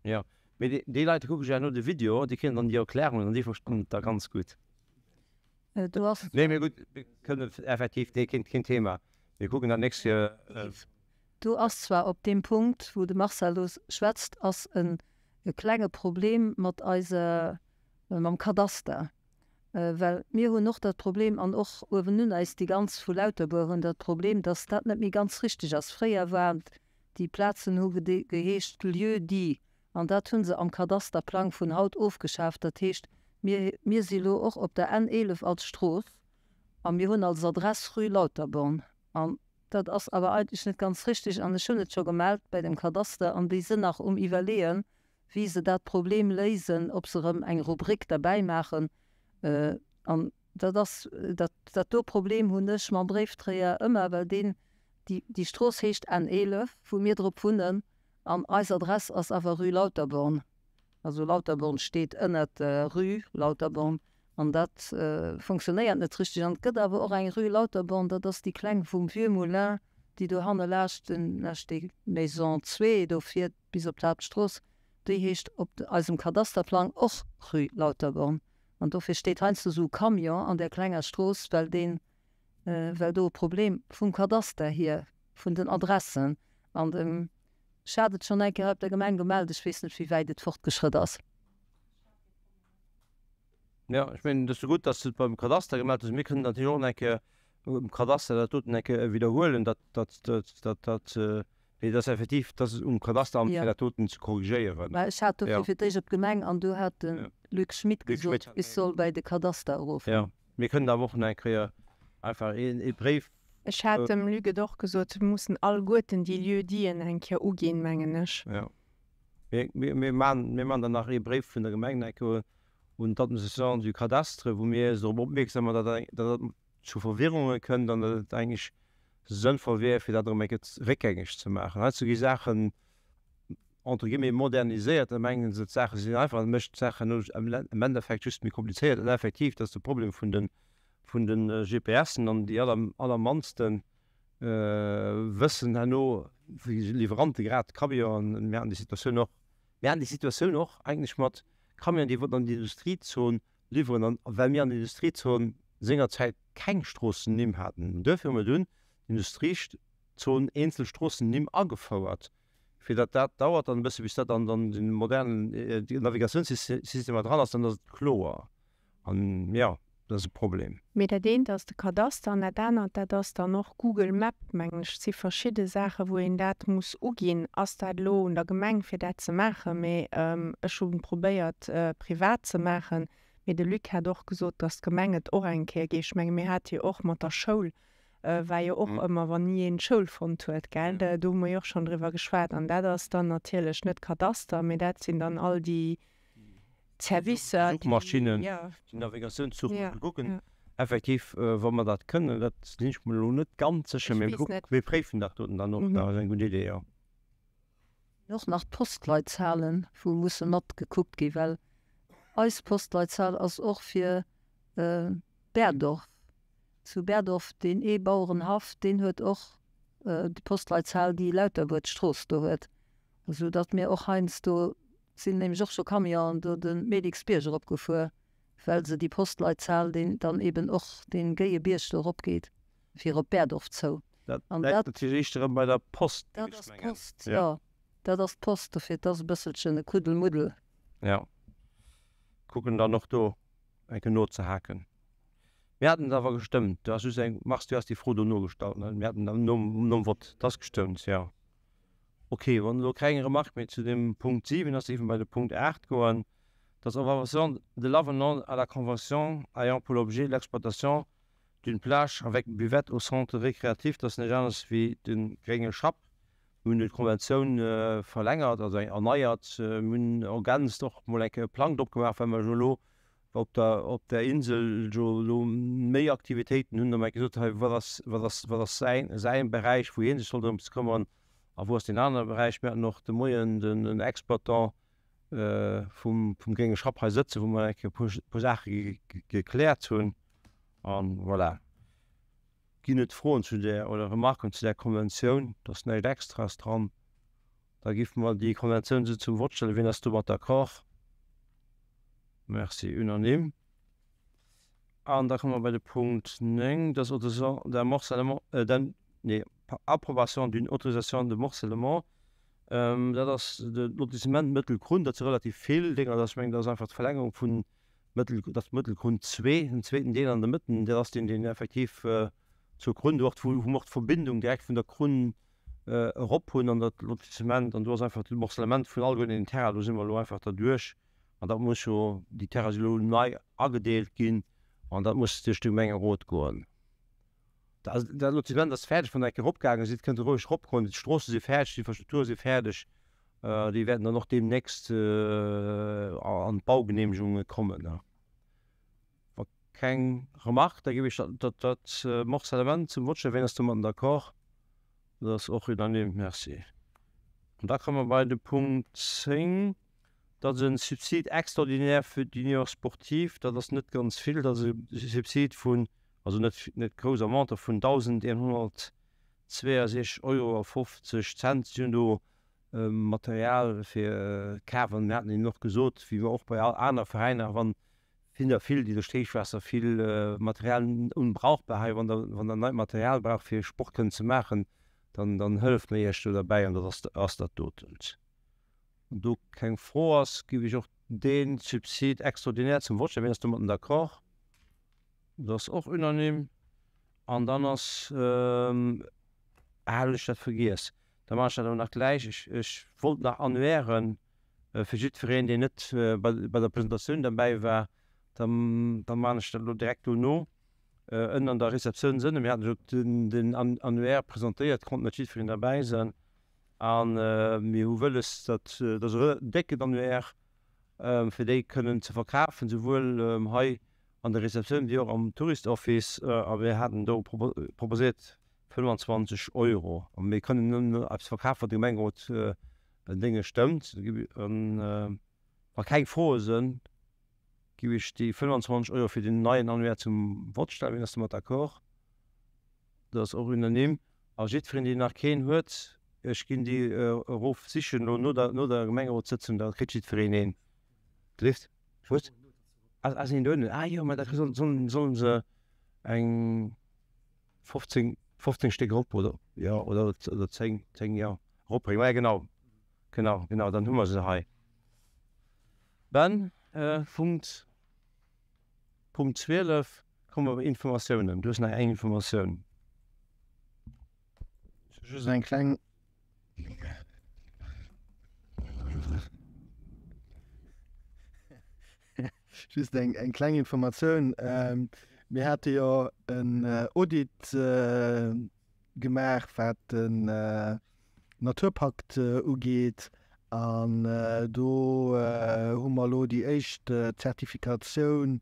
Jo, mee déi Leit kucke sech herno de Video, déi kréien dann déi Erklärungen an déi verstinn et da ganz gutt. Do ass. Nee, mee gutt, mir kënnen effektiv, nee, keen, keen Thema. Mir kucken dat nächst Joer. Do ass zwar op deem Punkt, wou de Marcel do schwätzt, ass e klenge Problem mat eiser, mam Kadaster. Well mir hunn och dat Problem, an och uewenun eis déi ganz vu Lauterbuer hunn dat Problem, dass dat net méi ganz richtig ass. Fréier waren déi Plazen hu geheescht Lieu-dit, an dat hu se am Kadasterplang vun haut ofgeschaaft. Dat heescht, mir, mir si lo och op der N 11 als Strooss a mir hunn als Adress Rue Lauterborn. An dat ass awer eigentlech net ganz richtig an ech hunn et scho gemellt bäi dem Kadaster an déi sinn nach um Iwwerleeën, wéi se dat Problem léisen, ob se erëm eng Rubrik derbäi maachen. An dat ass, dat, dat do Problem hunn ech mam Bréifdréier ëmmer, well deen, déi, déi Strooss heescht N 11, wou mir drop wunnen, an eis Adress ass awer Rue Lauterborn. Also Lauterborn steet ënnert der Rue Lauterborn an dat funktionéiert net richteg. An et gëtt awer och eng Rue Lauterborn, dat ass déi kleng vum Vieux Moulin, déi do hanne laascht den, laascht déi Maison 2 do fiert bis op d'Haaptstrooss, déi heescht op eisem Kadasterplang och Rue Lauterborn. An dofir steet heiansdo esou e Camion an där klenger Strooss, well deen, well do e Problem vum Kadaster hier, vun den Adressen an dem, ech hat et schonn eng Kéier hei op der Gemeng gemellt, ech weess net wéi wäit et fortgeschrëtt ass. Jo, ech mengen, et ass jo gutt, dass de et beim Kadaster gemellt hues. Mir kënnen natierlech och nach eng Kéier um Kadaster dat doten eng Kéier widderhuelen, datt, datt, datt dat, mee et ass effektiv, dass et um Kadasteramt, fir dat doten ze korrigéieren. Mä ech hat dofir fir d'éischt op d'Gemeng an du hat de Luc Schmit gesot, ech soll bäi de Kadaster erof. Jo, mir kënnen awer och nach eng Kéier einfach ee Bréif. Ech hat dem Luc et och gesot, mir mussen alleguerten déi Lieu-diten eng Kéier uginn, mengen ech. Jo. Mir maachen dann nach ee Bréif vun der Gemeng nach eng Kéier un d'Administration du cadastre, wou mir se drop opmierksam maachen, datt dat zu Verwirrunge kënnt an datt et eigentlech sënnvoll wier, fir dat erëm eng Kéier réckgängeg ze maachen. Heiansdo gi Saachen entre guillemets moderniséiert, da mengen se, d'Saache sinn einfach, an et mécht d'Saachen am Endeffekt just méi komplizéiert. An effektiv, dat ass de Problem vun de vun de GPSen an déi allermannste wëssen herno, wéi Liwwerante grad Camionen, mir haten déi Situatioun och, mir haten déi Situatioun och eigentlech mat Camionen, déi wollten an d'Industriezon liwweren an well mir an der Industriezon sengerzäit keng Stroossennimm haten, duerfir hu mir dunn d'Industriezon eenzel Stroossennimm agefouert, fir datt dat dauert dann e bësse bis dat an den modernen Navigatiounssystemer dran ass, dann ass et kloer. An jo, dat ass e Problem. Mee dat eent ass de Kadaster an dat anert, dat ass dann och Google Map, mengen ech. Et si verschidde Saachen, wou een dat muss uginn. Ass dat elo un der Gemeng, fir dat ze maachen? Mee ech hu probéiert, privat ze maachen. Mee de Luc hat och gesot, datt d'Gemeng et och eng Kéier géif. Ech menge mir hate jo och mat der Schoul, war jo och ëmmer, wann ni een d'Schoul fonnt huet, gell, do hu mer jo och schonn driwwer geschwat. An dat ass dann natierlech net Kadaster, mee dat sinn dann all déi Servicer, Suchmaschinen, déi Navigatiounssuchmaschinen kucken effektiv, wa mer dat kënnen. Dat sinn ech mer elo net ganz sécher, mee mir préifen dat doten dann och. Dat ass eng gutt Idee, jo. Och nach d'Postleitzahlen, wou musse mat gekuckt ginn, well eis Postleitzahl ass och fir Berdorf. Zu Berdorf, deen ee Bauerenhaff, deen huet och déi Postleitzahl, déi Lauterbuertstrooss do huet, esou datt mir och heiansdo, sinn nämlech och scho Camionen do de Medixbierg eropgefuer, well se déi Postleitzahl, deen dann eben och dee géie Bierg do eropgeet, fir op Berdorf zou. Dat läit natierlech éischter erëm bei der Post, géif ech mengen. Dat ass d'Post, jo. Dat ass d'Post, dofir, et ass e bësselchen e Kuddelmuddel. Jo. Kucken dann och do eng Kéier nozehaken. Mir haten et awer gestëmmt. Du has just eng, Mars, du has déi Fro dono gestallt, ne? Mir haten dann nom, nom Vott, et ass gestëmmt, jo. Ok, wann elo keng Remarque méi zu dem Punkt 7 ass, géife mer bei de Punkt 8 goen. Dat ass Approbation de l'avenant à la convention ayant pour l'objet l'exploitation d'une plage avec buvette au centre récréatif. Dat ass näischt anescht wéi de grénge Schapp. Mir hunn d'Konventioun verlängert, also eng erneiert. Mir hunn ergänzt och mol eng Kéier e Plang drop gemaach, well mer jo elo op der, op der Insel jo elo méi Aktivitéiten hunn. Da hu mer gesot, hei, wat ass, wat ass, wat ass säin, säin Beräich, wou hie sech soll drëms këmmern a wou ass deen anere Beräich. Mir haten och de Moien den Exploitant vum, vum grénge Schapp hei sëtzen, wou mer eng Kéier e puer, puer Saache gekläert hunn. An voilà. Ginn et Froen zu där oder Remarken zu där Konventioun? Do ass näischt Extraes dran. Da géife mer déi Konventioun esou zum Vott stellen. Wien ass domat d'accord? Merci, unanime. An da komme mer bei de Punkt 9, dat ass Autorisation d'un morcellement, d'un, nee, Approbation d'une autorisation de morcellement. Dat ass de Lotissement Mëttelgrunn. Dat si relativ vill Dénger. Dat ass, ech mengen, dat ass einfach d'Verlängerung vun Mëttel, dat Mëttelgrund zwee, den zweeten Deel an der Mëtten, dat ass deen, deen effektiv zur Grunn do och, wou mer och d'Verbindung direkt vun der Grunn erop hunn an dat Lotissement. An do ass einfach de Morcellement vun alleguerten deenen Terrainen, do si mer elo einfach derduerch. An dat muss jo, déi Terraine si elo nei agedeelt ginn an dat muss duerch de Gemengerot goen. Dat Lotissement ass fäerdeg, wann Der eng Kéier eropgaange sidd, kënnt Der roueg eropgoen. D'Stroosse si fäerdeg, d'Infrastrukture si fäerdeg. Déi wäerten dann och deemnächst an d'Baugeneemegunge kommen. Wa keng Remarque, da géif ech dat Morcellement zum Vott stellen. Wien ass domatten d'accord? Dat ass och unanime. Merci. An da komme mer bei de Punkt 10. Dat ass e Subside extraordinaire fir d'Union sportive. Dat ass net ganz vill. Dat ass e Subsid vun, also net, net grouss am Montant, vun 1.162 Euro a 50 Cent. Si hunn do Material fir kaf an mir haten hinnen och gesot, wéi mer och bei all aner Veräiner, wann sinn der vill, déi duerch d'Héichwaasser vill Material unbrauchbar hei, wann der, wann der neit Material braucht fir Sport kënnen ze maachen, dann, dann hëlleft mir iech do derbäi an dat ass, ass dat doten. Wann do keng Fro ass, géif ech och dee Subside extraordinaire zum Vott stellen. Wien ass domatten d'accord? Dat ass och unanime. An dann ass, ah, hunn ech dat vergiess, da maachen ech dat awer nach gläich, ech, ech wollt nach Annuairen fir jiddwereen, deen net bei, bei der Presentatioun derbäi war, da, da maachen ech dat elo direkt dono ënnen an der Receptioun sënne. Mir haten jo den, den Annuaire presentéiert, konnt net jiddwereen derbäi sinn. A mir hu wëlles, dat ass e décken Annuaire, fir déi kënnen ze verkafen, souwuel hei an der Receptioun wéi och am Tourist Office. A mir haten do proposéiert 25 Euro. A mir kënnen nëmmen eppes verkafen, wann de Gemengerot den Dénge stëmmt. Wa keng Froe sënn, giff ech déi 25 Euro fir den neien Annuaire zum Vott stellen. Wien ass domat d'accord? Dat ass och unanime. A jiddwereen, deen nach keen huet, ech ginn déi erof sichen elo no der, no der Gemengerotssëtzung, da kritt jiddwereen een. Gelift? Wat? Ass een do? Ah jo, mä da sollen, sollen se eng 15, 15 Stéck erop oder, jo, oder, oder 10, 10, jo, eropbréngen. Maja, genau. Genau, genau, dann hu mer se hei. Ben, Punkt, Punkt 12, komme mer bei Informatiounen. Du hues nach eng Informatioun. Just eng kleng. Just eng, eng kleng Informatioun. Mir hate jo en Audit gemaach, wat den Naturpakt ugeet. An do hu mer elo déi éischt Zertifikatioun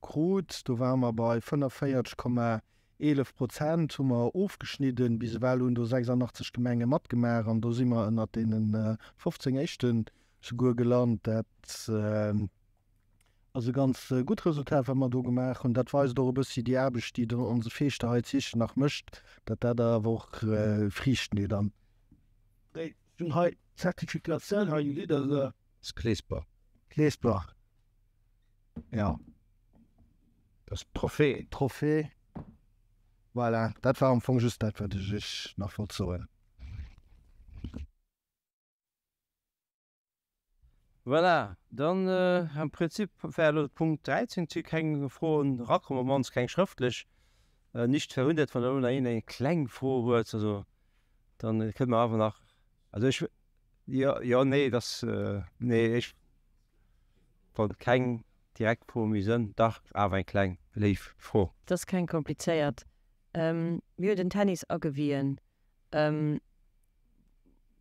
krut. Do ware mer bei 45,21. 11 Prozent hu mer ofgeschnidden. Bis ewell hunn do 86 Gemenge matgemaach an do si mer ënnert deene 15 éischten souguer gelant. Dat ass e ganz gutt Resultat, wat mer do gemaach hunn. Dat weist och e bëssi déi Aarbecht, déi den onse Feeschter hei zu Iechternach mécht, datt dat awer och Friichten huet. An ech hunn hei d'Zertifikatioun hei, gesitt Der se? Kleesper. Kleesper, jo. Dat ass d'Trophée. D'Trophée, voilà. Dat war am Fong just dat, wat ech Iech nach wollt soen. Voilà, dann am Prinzip war elo de Punkt 13, et si keng Froen erakomm, op d'mannst keng schrëftlech. Nicht verwundert, wann elo nach een eng kleng Fro huet, also dann kënne mer awer nach, also ech, jo, jo, nee, et ass, nee, ech wollt keng direkt Fro méi sënn, dach awer eng kleng léif Fro. Et ass keng komplizéiert. Mir hunn den Tennis agewien.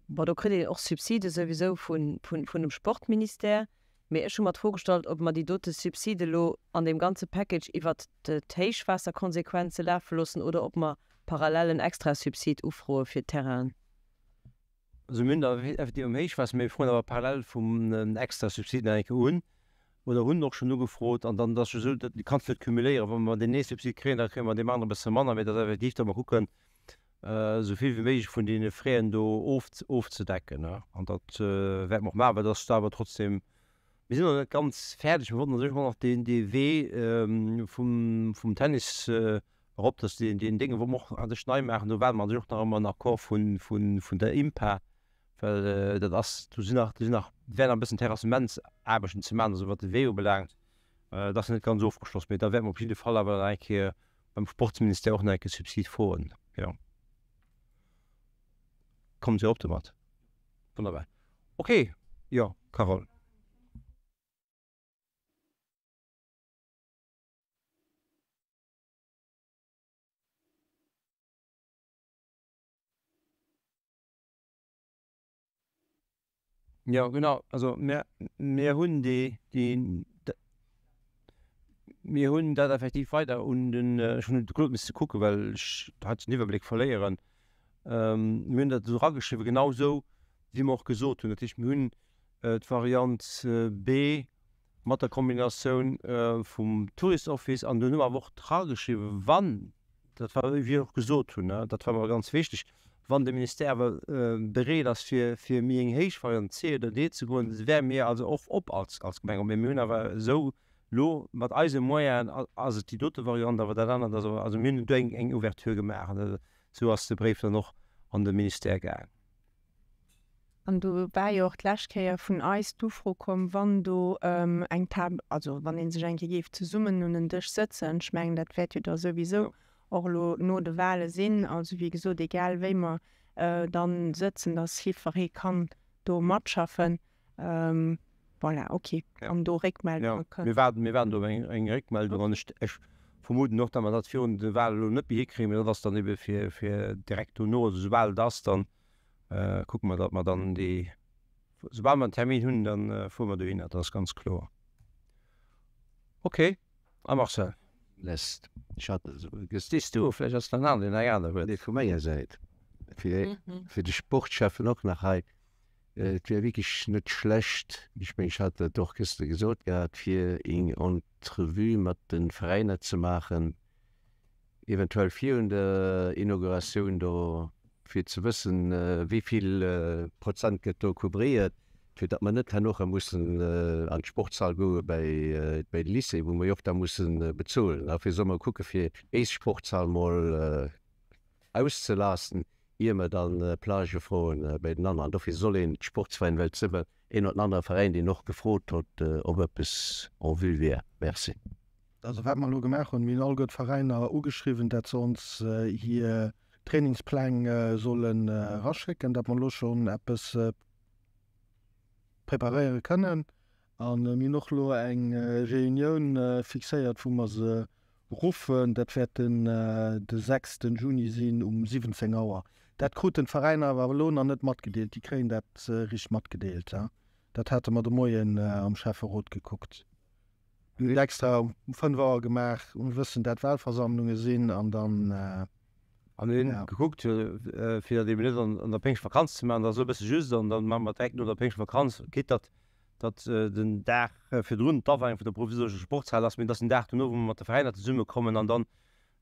Bon, do kritt een och Subside souwisou vun dem Sportministère. Mee ech hu mer d'Fro gestallt, ob mer déi dote Subside elo an deem ganze Package iwwert d'Héichwaasserkonsequenze lafe loossen oder ob mer parallel en extra Subsid ufroe fir d'Terrainen. Also mir hunn da effektiv um Héichwaasser, mee mir froen awer parallel vum extra Subsid nach eng Kéier un oder hunn och schonn ugefrot. An dann ass jo esou, du kanns net cumuléieren. Wa mer deen ee Subsid kréien, da kréie mer deem anere e bësse manner. Mee et ass effektiv, datt mer kucken, esou vill wéi méiglech vun deene Fräen do ofzedecken. An dat wäerte mer och maachen, well dat ass awer trotzdem, mir sinn nach net ganz fäerdeg, mir wollten natierlech och nach deen dee Wee vum vum Tennis erop, dass deen deen Dénge wou mer och an sech nei maachen, do waarde mer natierlech och nach ëmmer en Accord vun vun vun der IMPA, well dat ass, do sinn nach, do sinn nach, wären nach e bëssen Terrassementsaarbechten ze maachen, also wat de Wee ubelaangt. Dat ass net ganz ofgeschloss, mee da wäerte mer op jidde Fall awer nach eng Kéier beim Sportsministère och nach eng Kéier Subsid froen, jo. Kommen se op domat. Wonnerbar. Ok, jo, Carole. Jo, genau. Also mir, mir hunn déi, déi, mir hunn dat effektiv weider un den, ech hunn de Claude misse kucken, well ech hei den Iwwerbléck verléieren. Mir hunn dat esou erageschriwwen, genau esou wéi mer och gesot hunn. Dat heescht, mir hunn d'Variant B mat der Kombinatioun vum Tourist Office an dunn hu mer awer och drageschriwwen, wann, dat war wéi ech och gesot hunn, dat war mer ganz wichteg, wann de Ministère awer bereet ass fir fir méi eng héich Variant C oder D ze goen, wäre mir also och op als als Gemeng. Mee mir hunn awer esou elo mat eise Moyenen ass et déi dote Variant, awer dat anert ass awer, also mir hunn do eng eng Ouverture gemaach an esou ass de Bréif dann och an de Ministère gaang. An do war jo och d'lescht Kéier vun eis d'Ufro komm, wann do eng Table, also wann ee sech eng Kéier géif zesummen un en Dësch sëtzen, ech mengen, dat wäert jo da souwisou och elo no de Wahle sinn, also wéi gesot, egal wéi mer dann sëtzen, dass jiddweree kann do matschaffen. Voilà, okay, an do Réckmeldunge kënnt. Mir waarden, mir waarden do op eng Réckmeldung an ech, ech vermuten och, datt mer dat virun de Wahle elo net méi hikréien, mee dat ass dann ebe fir, fir direkt dono, also soubal et ass, dann kucke mer, datt mer dann déi, soubal mer en Termin hunn, da fuere mer dohinner, dat ass ganz kloer. Okay, a Marcel? Lest. Ech hat Gesiss du, vläicht ass et en aneren, deen eng aner huet. Nee, vu menger Säit, fir, fir de Sportschäffen och nach hei, et wär wierklech net schlecht, ech mengen, ech hat dat och gëschter gesot gehat, fir eng Entrevue mat de Veräiner ze maachen, eventuell virun der Inauguratioun do, fir ze wëssen, wéi vill Prozent gëtt do couvriert, fir datt mer net herno erëm mussen an d'Sportshal goe bäi de Lycée, wou mer jo och da mussen bezuelen. Dofir solle mer kucke fir éis Sportshal mol auszelasten, ier mer dann Plagë froen bäi den aneren. Dofir soll een d'Sportsveräin, well et sëmmer een oder den anere Veräin, deen och gefrot huet, ob eppes en vue wier. Merci. Also wat mer elo gemaach hunn, mir hunn alleguer d'Veräiner ugeschriwwen, dat se ons hir Trainingspläng sollen eraschécken, dat mer elo schonn eppes preparéiere kënnen. A mir hunn och elo eng Reunioun fixéiert, wou mer se ruffen. Dat wäert den de sechsten Juni sinn um 17 Auer. Dat kruten d'Veräiner awer elo nach net matgedeelt. Déi kréien dat riicht matgedeelt. Dat hate mer de Moien am Schäfferot gekuckt. Mir hunn et extra um 5 Auer gemaach, mir wëssen dat Walversammlunge sinn an dann. A mir hunn gekuckt, fir dat eben net an der Péngschtvakanz ze maachen, dat ass elo e bësse just, an dann maache mer et direkt no der Péngschtvakanz, quitte datt datt den Dag virdrun d'Aweiung vun der provisorescher Sportshal ass, mee et ass den Dag dono, wou mer mat de Veräiner zesummekommen an dann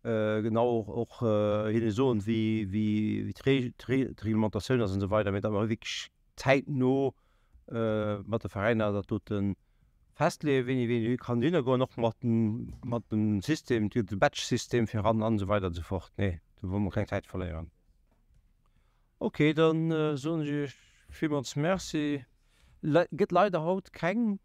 genau och hinne soen, wéi d'Reglementatioun ass an esou weider, mee datt mer wierklech zäitno mat de Veräiner dat dote festleeën, wéini wéini kann dohinner goen, och mat dem mat dem System, et gëtt e Badge-System fir eran an esou weider an esou fort. Nee, do wëlle mer keng Zäit verléieren. Ok, da soen ech Iech villmools Merci. Gëtt leider haut keng.